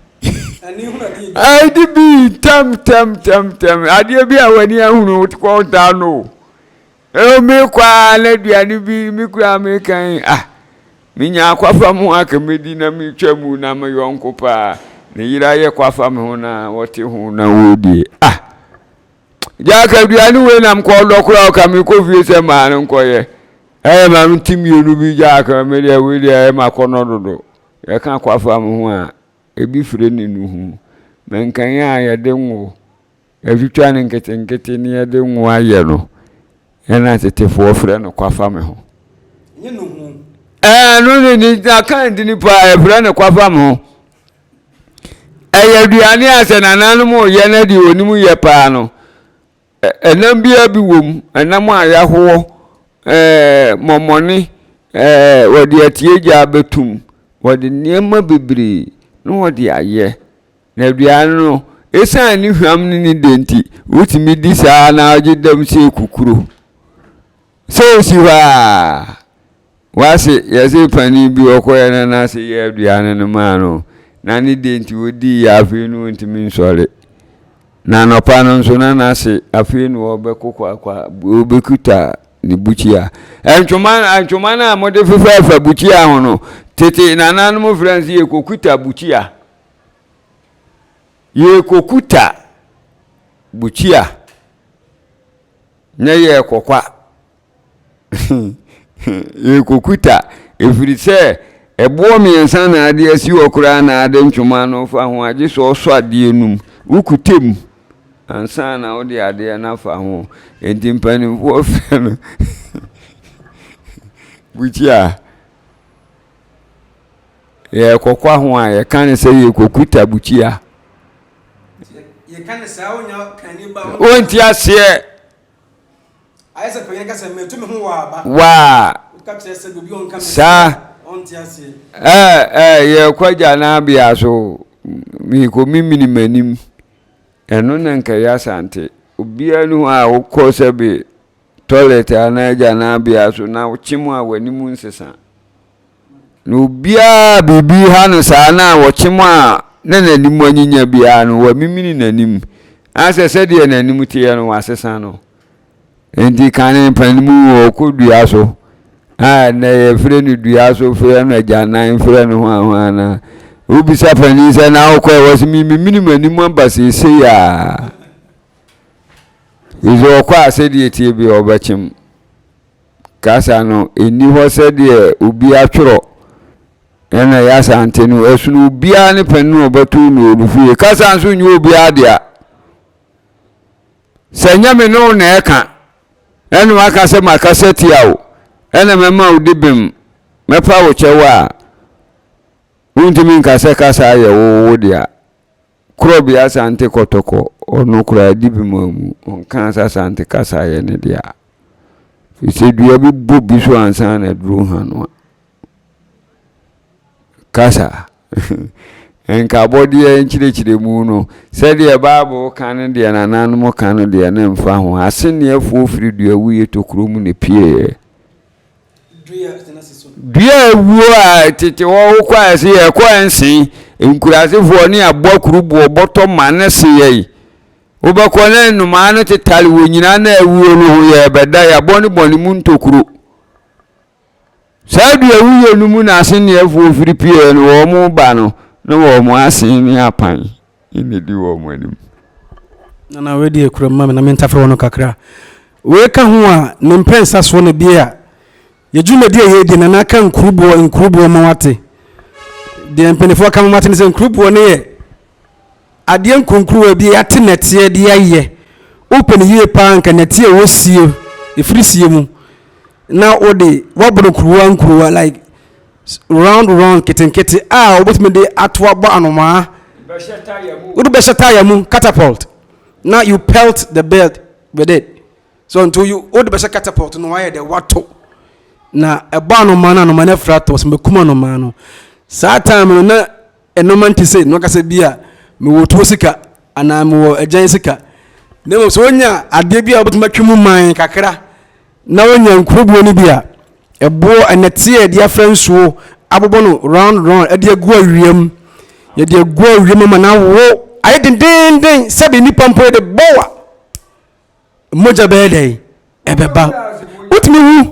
Ɛdi bi ntɛm ntɛm ntɛm ntɛm. Adeɛ bi a w'ani ahunu kɔ ntaa no o. Ɛwɔ mi kɔ a na aduane bi mi kura mi kan ah menya akwafa mu aka medi na metwa mu na me yɔnko paa ne yere ayɛ kwafa me ho na wɔte ho na wɔredie ah gya ka aduane wei nam kɔ ɔdɔ koraa ɔka mekɔ fie sɛ maa no nkɔyɛ Ɛyɛ ma me ti mmienu bi gya aka me deɛ wei deɛ ɛyɛ ma kɔnɔ dodo. Yɛka kwafa me ho a, ebi firi ne nuhu. Mankan a yɛde ngo, yɛtwitwa no nketenkete ne yɛde ngo ayɛ no, ɛna tetefoɔ frɛ no kwafa me ho. Ɛnyɛ nuhu. Ɛɛ no ne ne aka ndini paa yɛfrɛ no kwafa me ho. Ɛyɛ aduane a sɛ nananom yɛ na deɛ onim yɛ paa no, Ɛnam biara bi wom, ɛnam a yɛahoɔ, ɛɛ mɔmɔne, ɛɛ wɔde atiegya abɛtum, wɔde nneɛma bebree na wɔde ayɛ. Na aduane no, esiane ne hwam ne ne dɛ nti, wotumi di saa na wogye dam sɛ kukuro. Sɛ osi hɔ a, wase yɛse panin bi ɔkɔɛ na n'ase yɛ aduane no maa no na ne deɛ nti ɔdii yɛ afei no ɔntumi nsɔre. Na anɔpa no nso na n'ase afei na ɔbɛkokɔ akɔ ɔbɛkuta ne bukyia. Ntoma ntoma no a mode fefɛɛfɛ bukyia ho no, tete nananom frɛ no sɛ yɛkɔkuta bukyia. Yɛkɔkuta bukyia. Nyɛ yɛrekɔ kwa, yɛrekɔkuta, ɛfiri sɛ ɛboɔ mmiɛnsa na ade asi hɔ koraa na ade ntwoma no fa ho agye sɛ ɔsɔ adeɛ no mu, wokuta mu ansa na wode adeɛ no afa ho. Enti mpanimfoɔ frɛ no bukyia. Yɛrekɔ kwa ho a, yɛka no sɛ yɛrekɔkuta bukyia. Yɛka no saa wonya kani ba. Wonti aseɛ. Ayɛ sɛ panyin ka sɛ meto me ho wɔ aba. Waa. Woka kyerɛ sɛ obi ɔnka me saa. Ɔnte aseɛ. Ɛɛ ɛɛ yɛrekɔ agya n'abea so mekɔ mimini m'anim. Ɛno na nka ɛyɛ asante. Obiara ni hɔ a wokɔ sɛ bi toilet anaa agya n'abea so na wokyem a w'anim nsesa. Na obiara a biribi ha no saa no a wɔkyem a na n'anim anyinya biara no, wamimini n'anim. Asɛ sɛdeɛ n'anim teɛ no, wasesa no. Enti kane panin mu ɔkɔ dua so a ɛnɛ yɛfrɛ no dua so frɛ no agyanan frɛ no hwanhwan na wobisa panin sɛ na wokɔ ɛwɔ sɛ memimini m'anim aba seesei a ɛsɛ ɔkɔ a sɛdeɛ tie bi ɔbɛkyem. Kasa no, ɛnni hɔ sɛdeɛ obi atwerɛ ɛna ɛyɛ Asante no, ɛsono obiara ne panin a ɔbɛto no wɔ ne fie. Kasa nso nyɛ obiara dea. Sɛ nyɛ me ne wo na ɛka, ɛna waka sɛ makasa tia wo, ɛna mɛma wo di bem, mɛpa wo kyɛw a, wontumi nka sɛ kasa yɛ wo wo dea. Korɔbea Asante Kɔtɔkɔ, ɔno koraa di bi ma mu, ɔnka sɛ Asante kasa yɛ ne dea. Firi sɛ dua bi bɔ bi so ansa na aduru ha no a. Kasa. Nka abɔdeɛ nkyerɛkyerɛmu no, sɛdeɛ Bible ka no deɛ nananom ka no deɛ ne mfa ho. Aseneɛfoɔ firi duawuiɛ tokuro mu na ɛpieeɛ. Dua a awuo a tete hɔ wokɔ a ɛsɛ yɛkɔ ɛnsen nkurasefoɔ ne aboa kuruboɔ bɔtɔ ma ne se yɛi wobɛkɔ ne nnomaa no tetare wɔ nyinaa na awuo no ho yɛbɛda yɛabɔ ne bɔne mu ntokuro saa dua wuyɛ no mu na asenneɛfoɔ firi pieɛ no wɔn ba no na wɔn asen ne apan na ɛdi wɔn anim. Nana wei deɛ kura mu ma me na mentafere wɔ no kakra. Wei ka ho a ne mprɛnsa soɔ na bi a yɛ dwumadi a yɛredi nana aka nkuruboɔ nkuruboɔ ma wate. Deɛ mpanimfoɔ aka ma wate ne sɛ nkuruboɔ no yɛ adeɛ nkurukuruwa bi yɛate nɛteɛ de ayɛ. Wopɛ no yie paa nka nɛteɛ a ɛwɔ sie, ɛfiri sie mu na wode woabɔ no nkuruwa nkuruwa like round round nketenkete a wobɛtumi de ato abɔ anomaa. Wode bɛhyɛ taya mu catapult na you pelt the bird with it. So nti you wode bɛhyɛ catapult no wayɛ dɛ wato na ɛbɔ anomaa no anomaa no afiri atɔ sɛ mɛkum anomaa no. Saa time no na Nnoɔma nte sei na waka sɛ bi a mewɔ tuo sika anaa mewɔ agyan sika na mmom sɛ wonya adeɛ bi a wobɛtumi atwe mu man kakra na wonya nkuroboɔ no bi a ɛboɔ ɛnɛteɛ yɛde afra nsuo abobɔ no round round ɛde agu awia mu yɛde agu awia mu ama no awo ayɛ dendenden sɛbe nnipa mpo yɛde bɔ wa Mogya bɛyɛ dɛn? Ɛbɛba. Wotumi wu.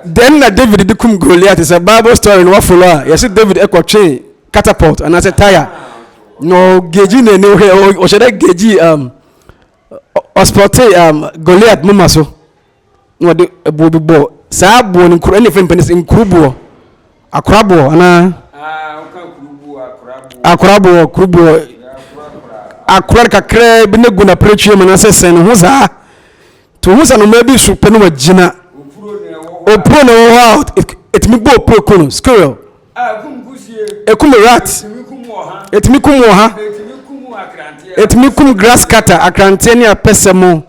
Dɛn na David de kum Goliat? Sɛ Bible story no wafolo a, yɛse David kɔtwee catapult anaasɛ tire na ɔgegyi n'ani hwɛ ɔhyɛ dɛ gegyi um, ɔspɔte um, Goliat moma so. Na wɔde ɛboɔ bi bɔɔ saa boɔ no nkuro ɛna efɛ mpɛn sɛ nkuro boɔ akora boɔ anaa akora boɔ kuro boɔ akora kakraa bi ne gu na pere mu anaasɛ sɛn ne ho saa to ho sɛ noma bi so pɛ no wagyina opuro na ɛwɔ hɔ a ɛtumi bɔ opuro ko no squirrel ɛkum rat ɛtumi kum wɔ ha ɛtumi kum grass cutter akranteɛ ne apɛsɛ mo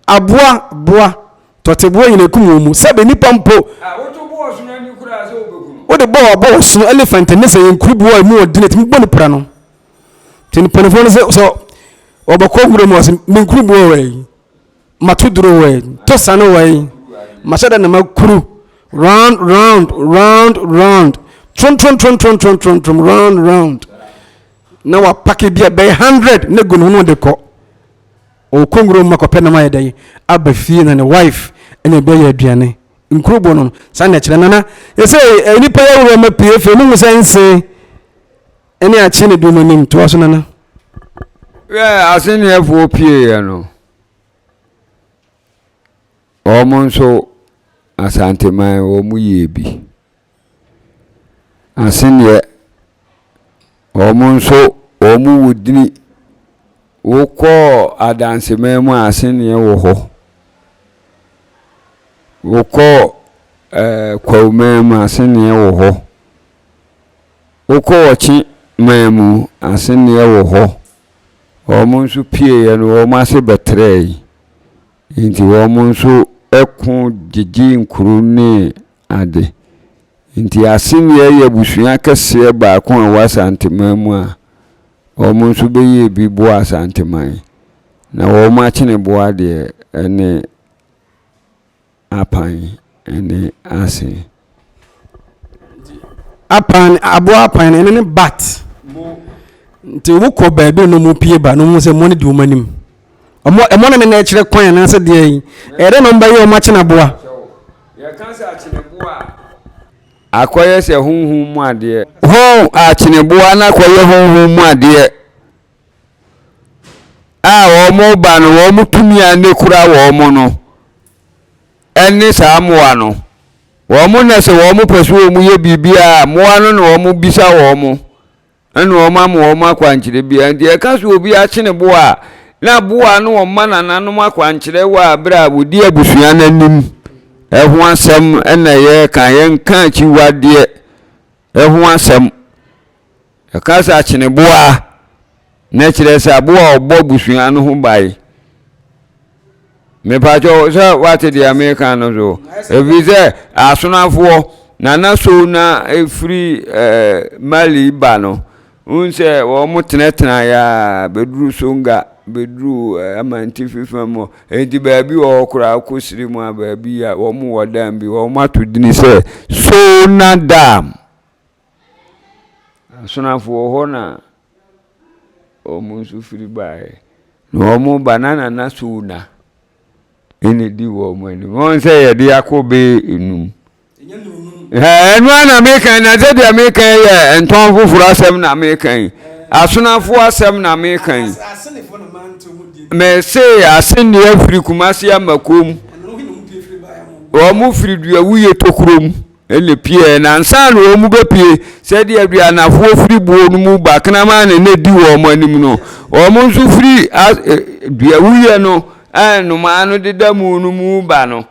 Aboa, boa, tɔteboa nyina ekum wɔn mu, sɛbe nnipa mpo. Wode bɔ ɔbɔ ɔsono, elephant, ne sɛ yɛn nkuruboa a emu wɔ den etumi bɔ ne pira no. Nti mpanimfoɔ no sɛ sɛ wɔbɛkɔ nwura mu ɔsɛ me nkuruboa wɔ yi, mato duro wɔ yi, to sane wɔ yi, mahyɛ da na makuru round round round round trom trom trom trom trom trom trom round round na wapake bi a bɛyɛ 100 ne gu ne ho na ɔde kɔ. Ɔkɔ nwura mu akɔpɛ nam ayɛ dɛn aba fie na ne wife ɛna ebi ayɛ aduane. Nkurobo no saa na ɛkyerɛ nana. Yɛsɛ eh, nipa yɛ wura ma pie fie mu sɛ nse ɛne akye ne dum anim toa so nana. Hwɛ aseneɛfoɔ pieeɛ no, wɔn nso Asanteman wɔn yɛɛ bi. Aseneɛ, wɔn nso wɔn wɔ dini. Wokɔ adanseman mu a, aseneɛ wɔ hɔ. Wokɔ ɛɛ Kwawuman mu a, aseneɛ wɔ hɔ. Wokɔ Ɔkye man mu, aseneɛ wɔ hɔ. Wɔn nso pieeɛ no, wɔn ase bɛtrɛɛe. Nti wɔn nso ko gyegyee nkuro ne ade. Nti Aseneɛ yɛ abusua kɛseɛ baako a ɛwɔ Asanteman mu a wɔn nso bɛyɛɛ bi boaa Asanteman. Na wɔn akyeneboa deɛ ɛne Apan ne Ase. Apan, aboa apan no, ɛno ne bat. Nti wɔn kɔ baabi na wɔn pie ba na wɔn sɛ wɔn di wɔn anim. Wɔn ɛmɔ no na ɛkyerɛ kwan anaasɛ deɛ yi. Ɛyɛ dɛ na wɔn bɛyɛ wɔn akyene aboa. Yɛka sɛ akyeneboa a, akɔyɛ sɛ honhom mu adeɛ. Ho akyeneboa no akɔyɛ honhom mu adeɛ a wɔn ba no wɔn tumi a ne kura wɔn no ɛne saa mmoa no. Wɔn na sɛ wɔn pɛ so wɔn yɛ biribi a mmoa no na wɔn bisa wɔn. Ɛna wɔn ama wɔn akwankyerɛ biara. Nti ɛka sɛ obi akyene boa a, na boa no wɔma nananom akwankyerɛ wɔ abere a wɔdi abusua no anim ɛho asɛm ɛna yɛka. Yɛnka akyiwadeɛ ɛho asɛm. Ɛka sɛ akyene boa na kyerɛ sɛ aboa a ɔbɔ abusua no ho ban. Mepakyɛw sɛ wate deɛ meka no so. Ɛfiri sɛ asonafoɔ nana so na ɛfiri eh, Mali ba no, wohu sɛ wɔn tenatena yɛ a bɛduru Songa, bɛduru eh, Amantifi fam hɔ. Enti baabi wɔ hɔ koraa wokɔ siri mu a baabi a wɔn wɔ dam bi, wɔn ato dini sɛ Sona Dam. Asonafoɔ hɔ na wɔn nso firi baeɛ. Na wɔreba na Nana Sowuna na ɛdi wɔn anim. Wɔn sɛ yɛde akɔ bɛyɛ enum. Ɛno ara na meka na sɛdeɛ meka yɛ ntɔn foforɔ asɛm na meka yi. Asonafoɔ asɛm na meka yi. Mese asenneɛ firi Kumasi ama kurom. Wɔn firi Duawuye tokurom. Ɛna pieɛ na ansa na wɔn bɛpie sɛdeɛ aduanafoɔ firi buo no mu ba kraman na na ɛdi wɔn anim no wɔn nso firi duawuyɛ no a nnomaa no deda mu no mu ba no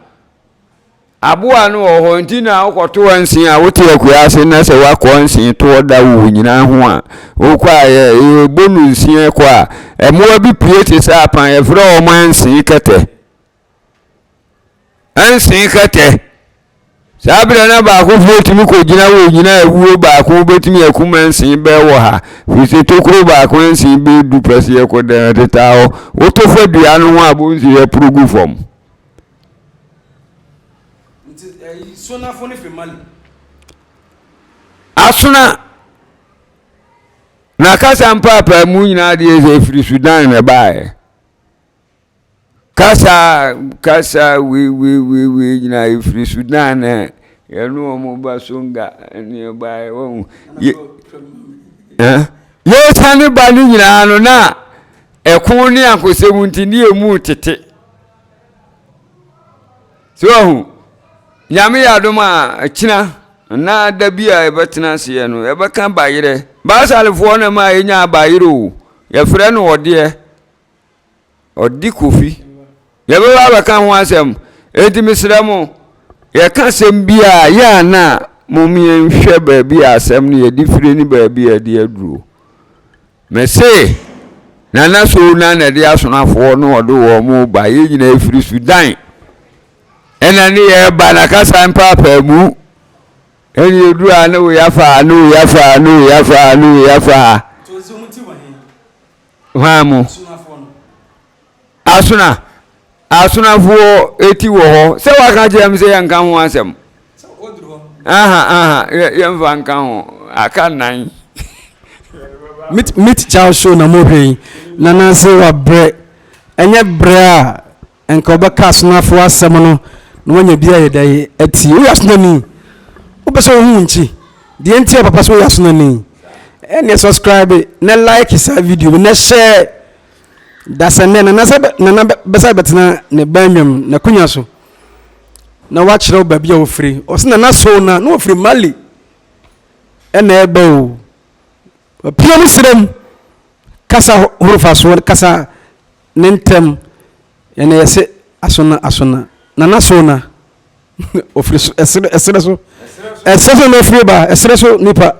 aboa no wɔ hɔ nti na wokɔto nse a wote akua ase na sɛ woakɔ nse toɔ da wo nyinaa ho a wokɔ a yɛbɔ no nsia kɔ a mmoa bi pie te sɛ apan yɛfrɛ wɔn nse kɛtɛ Nsen kɛtɛ. Saa berɛ na baakofoɔ tumi kɔgyina wɔ nyina awuo baako bɛtumi akum nsen bɛɛ wɔ ha firi sɛ tokuro baako nsen bɛɛ du pɛ sɛ yɛkɔ dɛn ɛtetaa hɔ woto fa dua no ho a bonsi yɛporo gu fam. Asona na kasa mpaapaamu nyinaa deɛ sɛ ɛfiri Sudan na ɛbaeɛ. Kasa kasa wei wei wei wei nyinaa ɛfiri Sudan na yɛne wɔn ba Songa ne ɛbaeɛ wɔn yɛ ɛn yɛsane ba no nyinaa no na ɛko ne akosɛm nti ne emu tete so ahu nyame yɛ adom a kyina na da bi a yɛbɛtena aseɛ no yɛbɛka bayerɛ baasalefoɔ na ma yɛnya bayerɛ o yɛfrɛ no ɔdeɛ Ɔde Kofi. Yɛbɛba abɛka ho asɛm. Enti mesrɛ mo, yɛka asɛm bi a, yɛ a na mom yɛnhwɛ baabi a asɛm no yɛde fire ne baabi a yɛde aduro. Mese, Nana Soo na na ɛde asonafoɔ na ɔde wɔn ba. Yɛn nyinaa firi Sudan. Ɛna ne yɛreba na kasa mpaapaamu. Ɛne yɛduru a ne wei afa, ne wei afa, ne wei afa, ne wei afa. Hwan mu? Asona. Asonafoɔ eti wɔ hɔ. Sɛ waka kyerɛ m sɛ yɛnka ho asɛm. Aha aha yɛmfa nka ho. Aka nnan. Meet meet Charles show na mohwɛ yi na nanse wabrɛ ɛnyɛ brɛ a nka ɔbɛka asonafoɔ asɛm no na wanya bi ayɛ dɛ atie woyɛ asonani wopɛ sɛ wohu nkyi Deɛ nti a papa sɛ woyɛ asonani ɛneɛ subscribe na like saa video na share dasɛ nɛ nana sɛ nana bɛsa bɛtena ne banwam n'akonya so na wakyerɛ wo baabi a wofiri ɔsɛ nana so na na wɔfiri Mali ɛna ɛba o pia mu serɛ mu kasa horofa soɔ kasa ne ntɛm ɛna yɛsɛ asona asona nana so na ofiri so ɛserɛ ɛserɛ so ɛserɛ so na ofiri ba ɛserɛ so nipa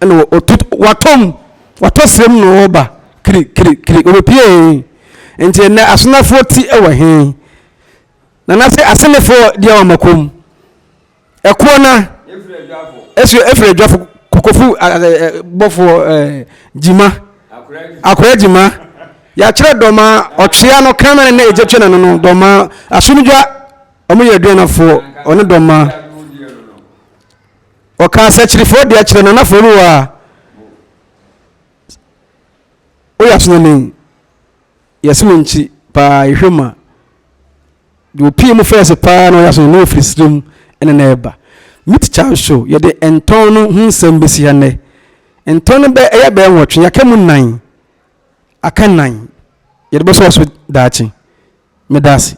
ɛna otu watɔm watɔ serɛ mu na ɔreba kiri kiri kiri obepie nti ɛnɛ asonafoɔ ti ɛwɔ he na n'ase asenefoɔ deɛ wɔn makom ɛkoɔ na ɛso efiri adwafo kokofu bɔfoɔ ɛɛ gyima akora gyima yɛakyerɛ dɔma ɔtwea no kraman na egya twɛ n'ano no dɔma asomdwa. Wɔn yɛ aduanafoɔ, ɔne dɔmma. Ɔkaa sɛ kyirifoɔ deɛ kyerɛ nanafoɔ bi wɔ a woyɛ asonani yɛse wo nkyi paa yɛhwɛ mu a deɛ opie mu fɛs paa na ɔyɛ asonani na ɔfiri serɛ mu ɛna na ɛba meet child show yɛde ntɔn no ho nsɛm bɛsi ha nnɛ ntɔn no bɛ ɛyɛ bɛyɛ nwɔtwe yɛaka mu nan aka nan yɛde bɛsɔ so daakye meda ase.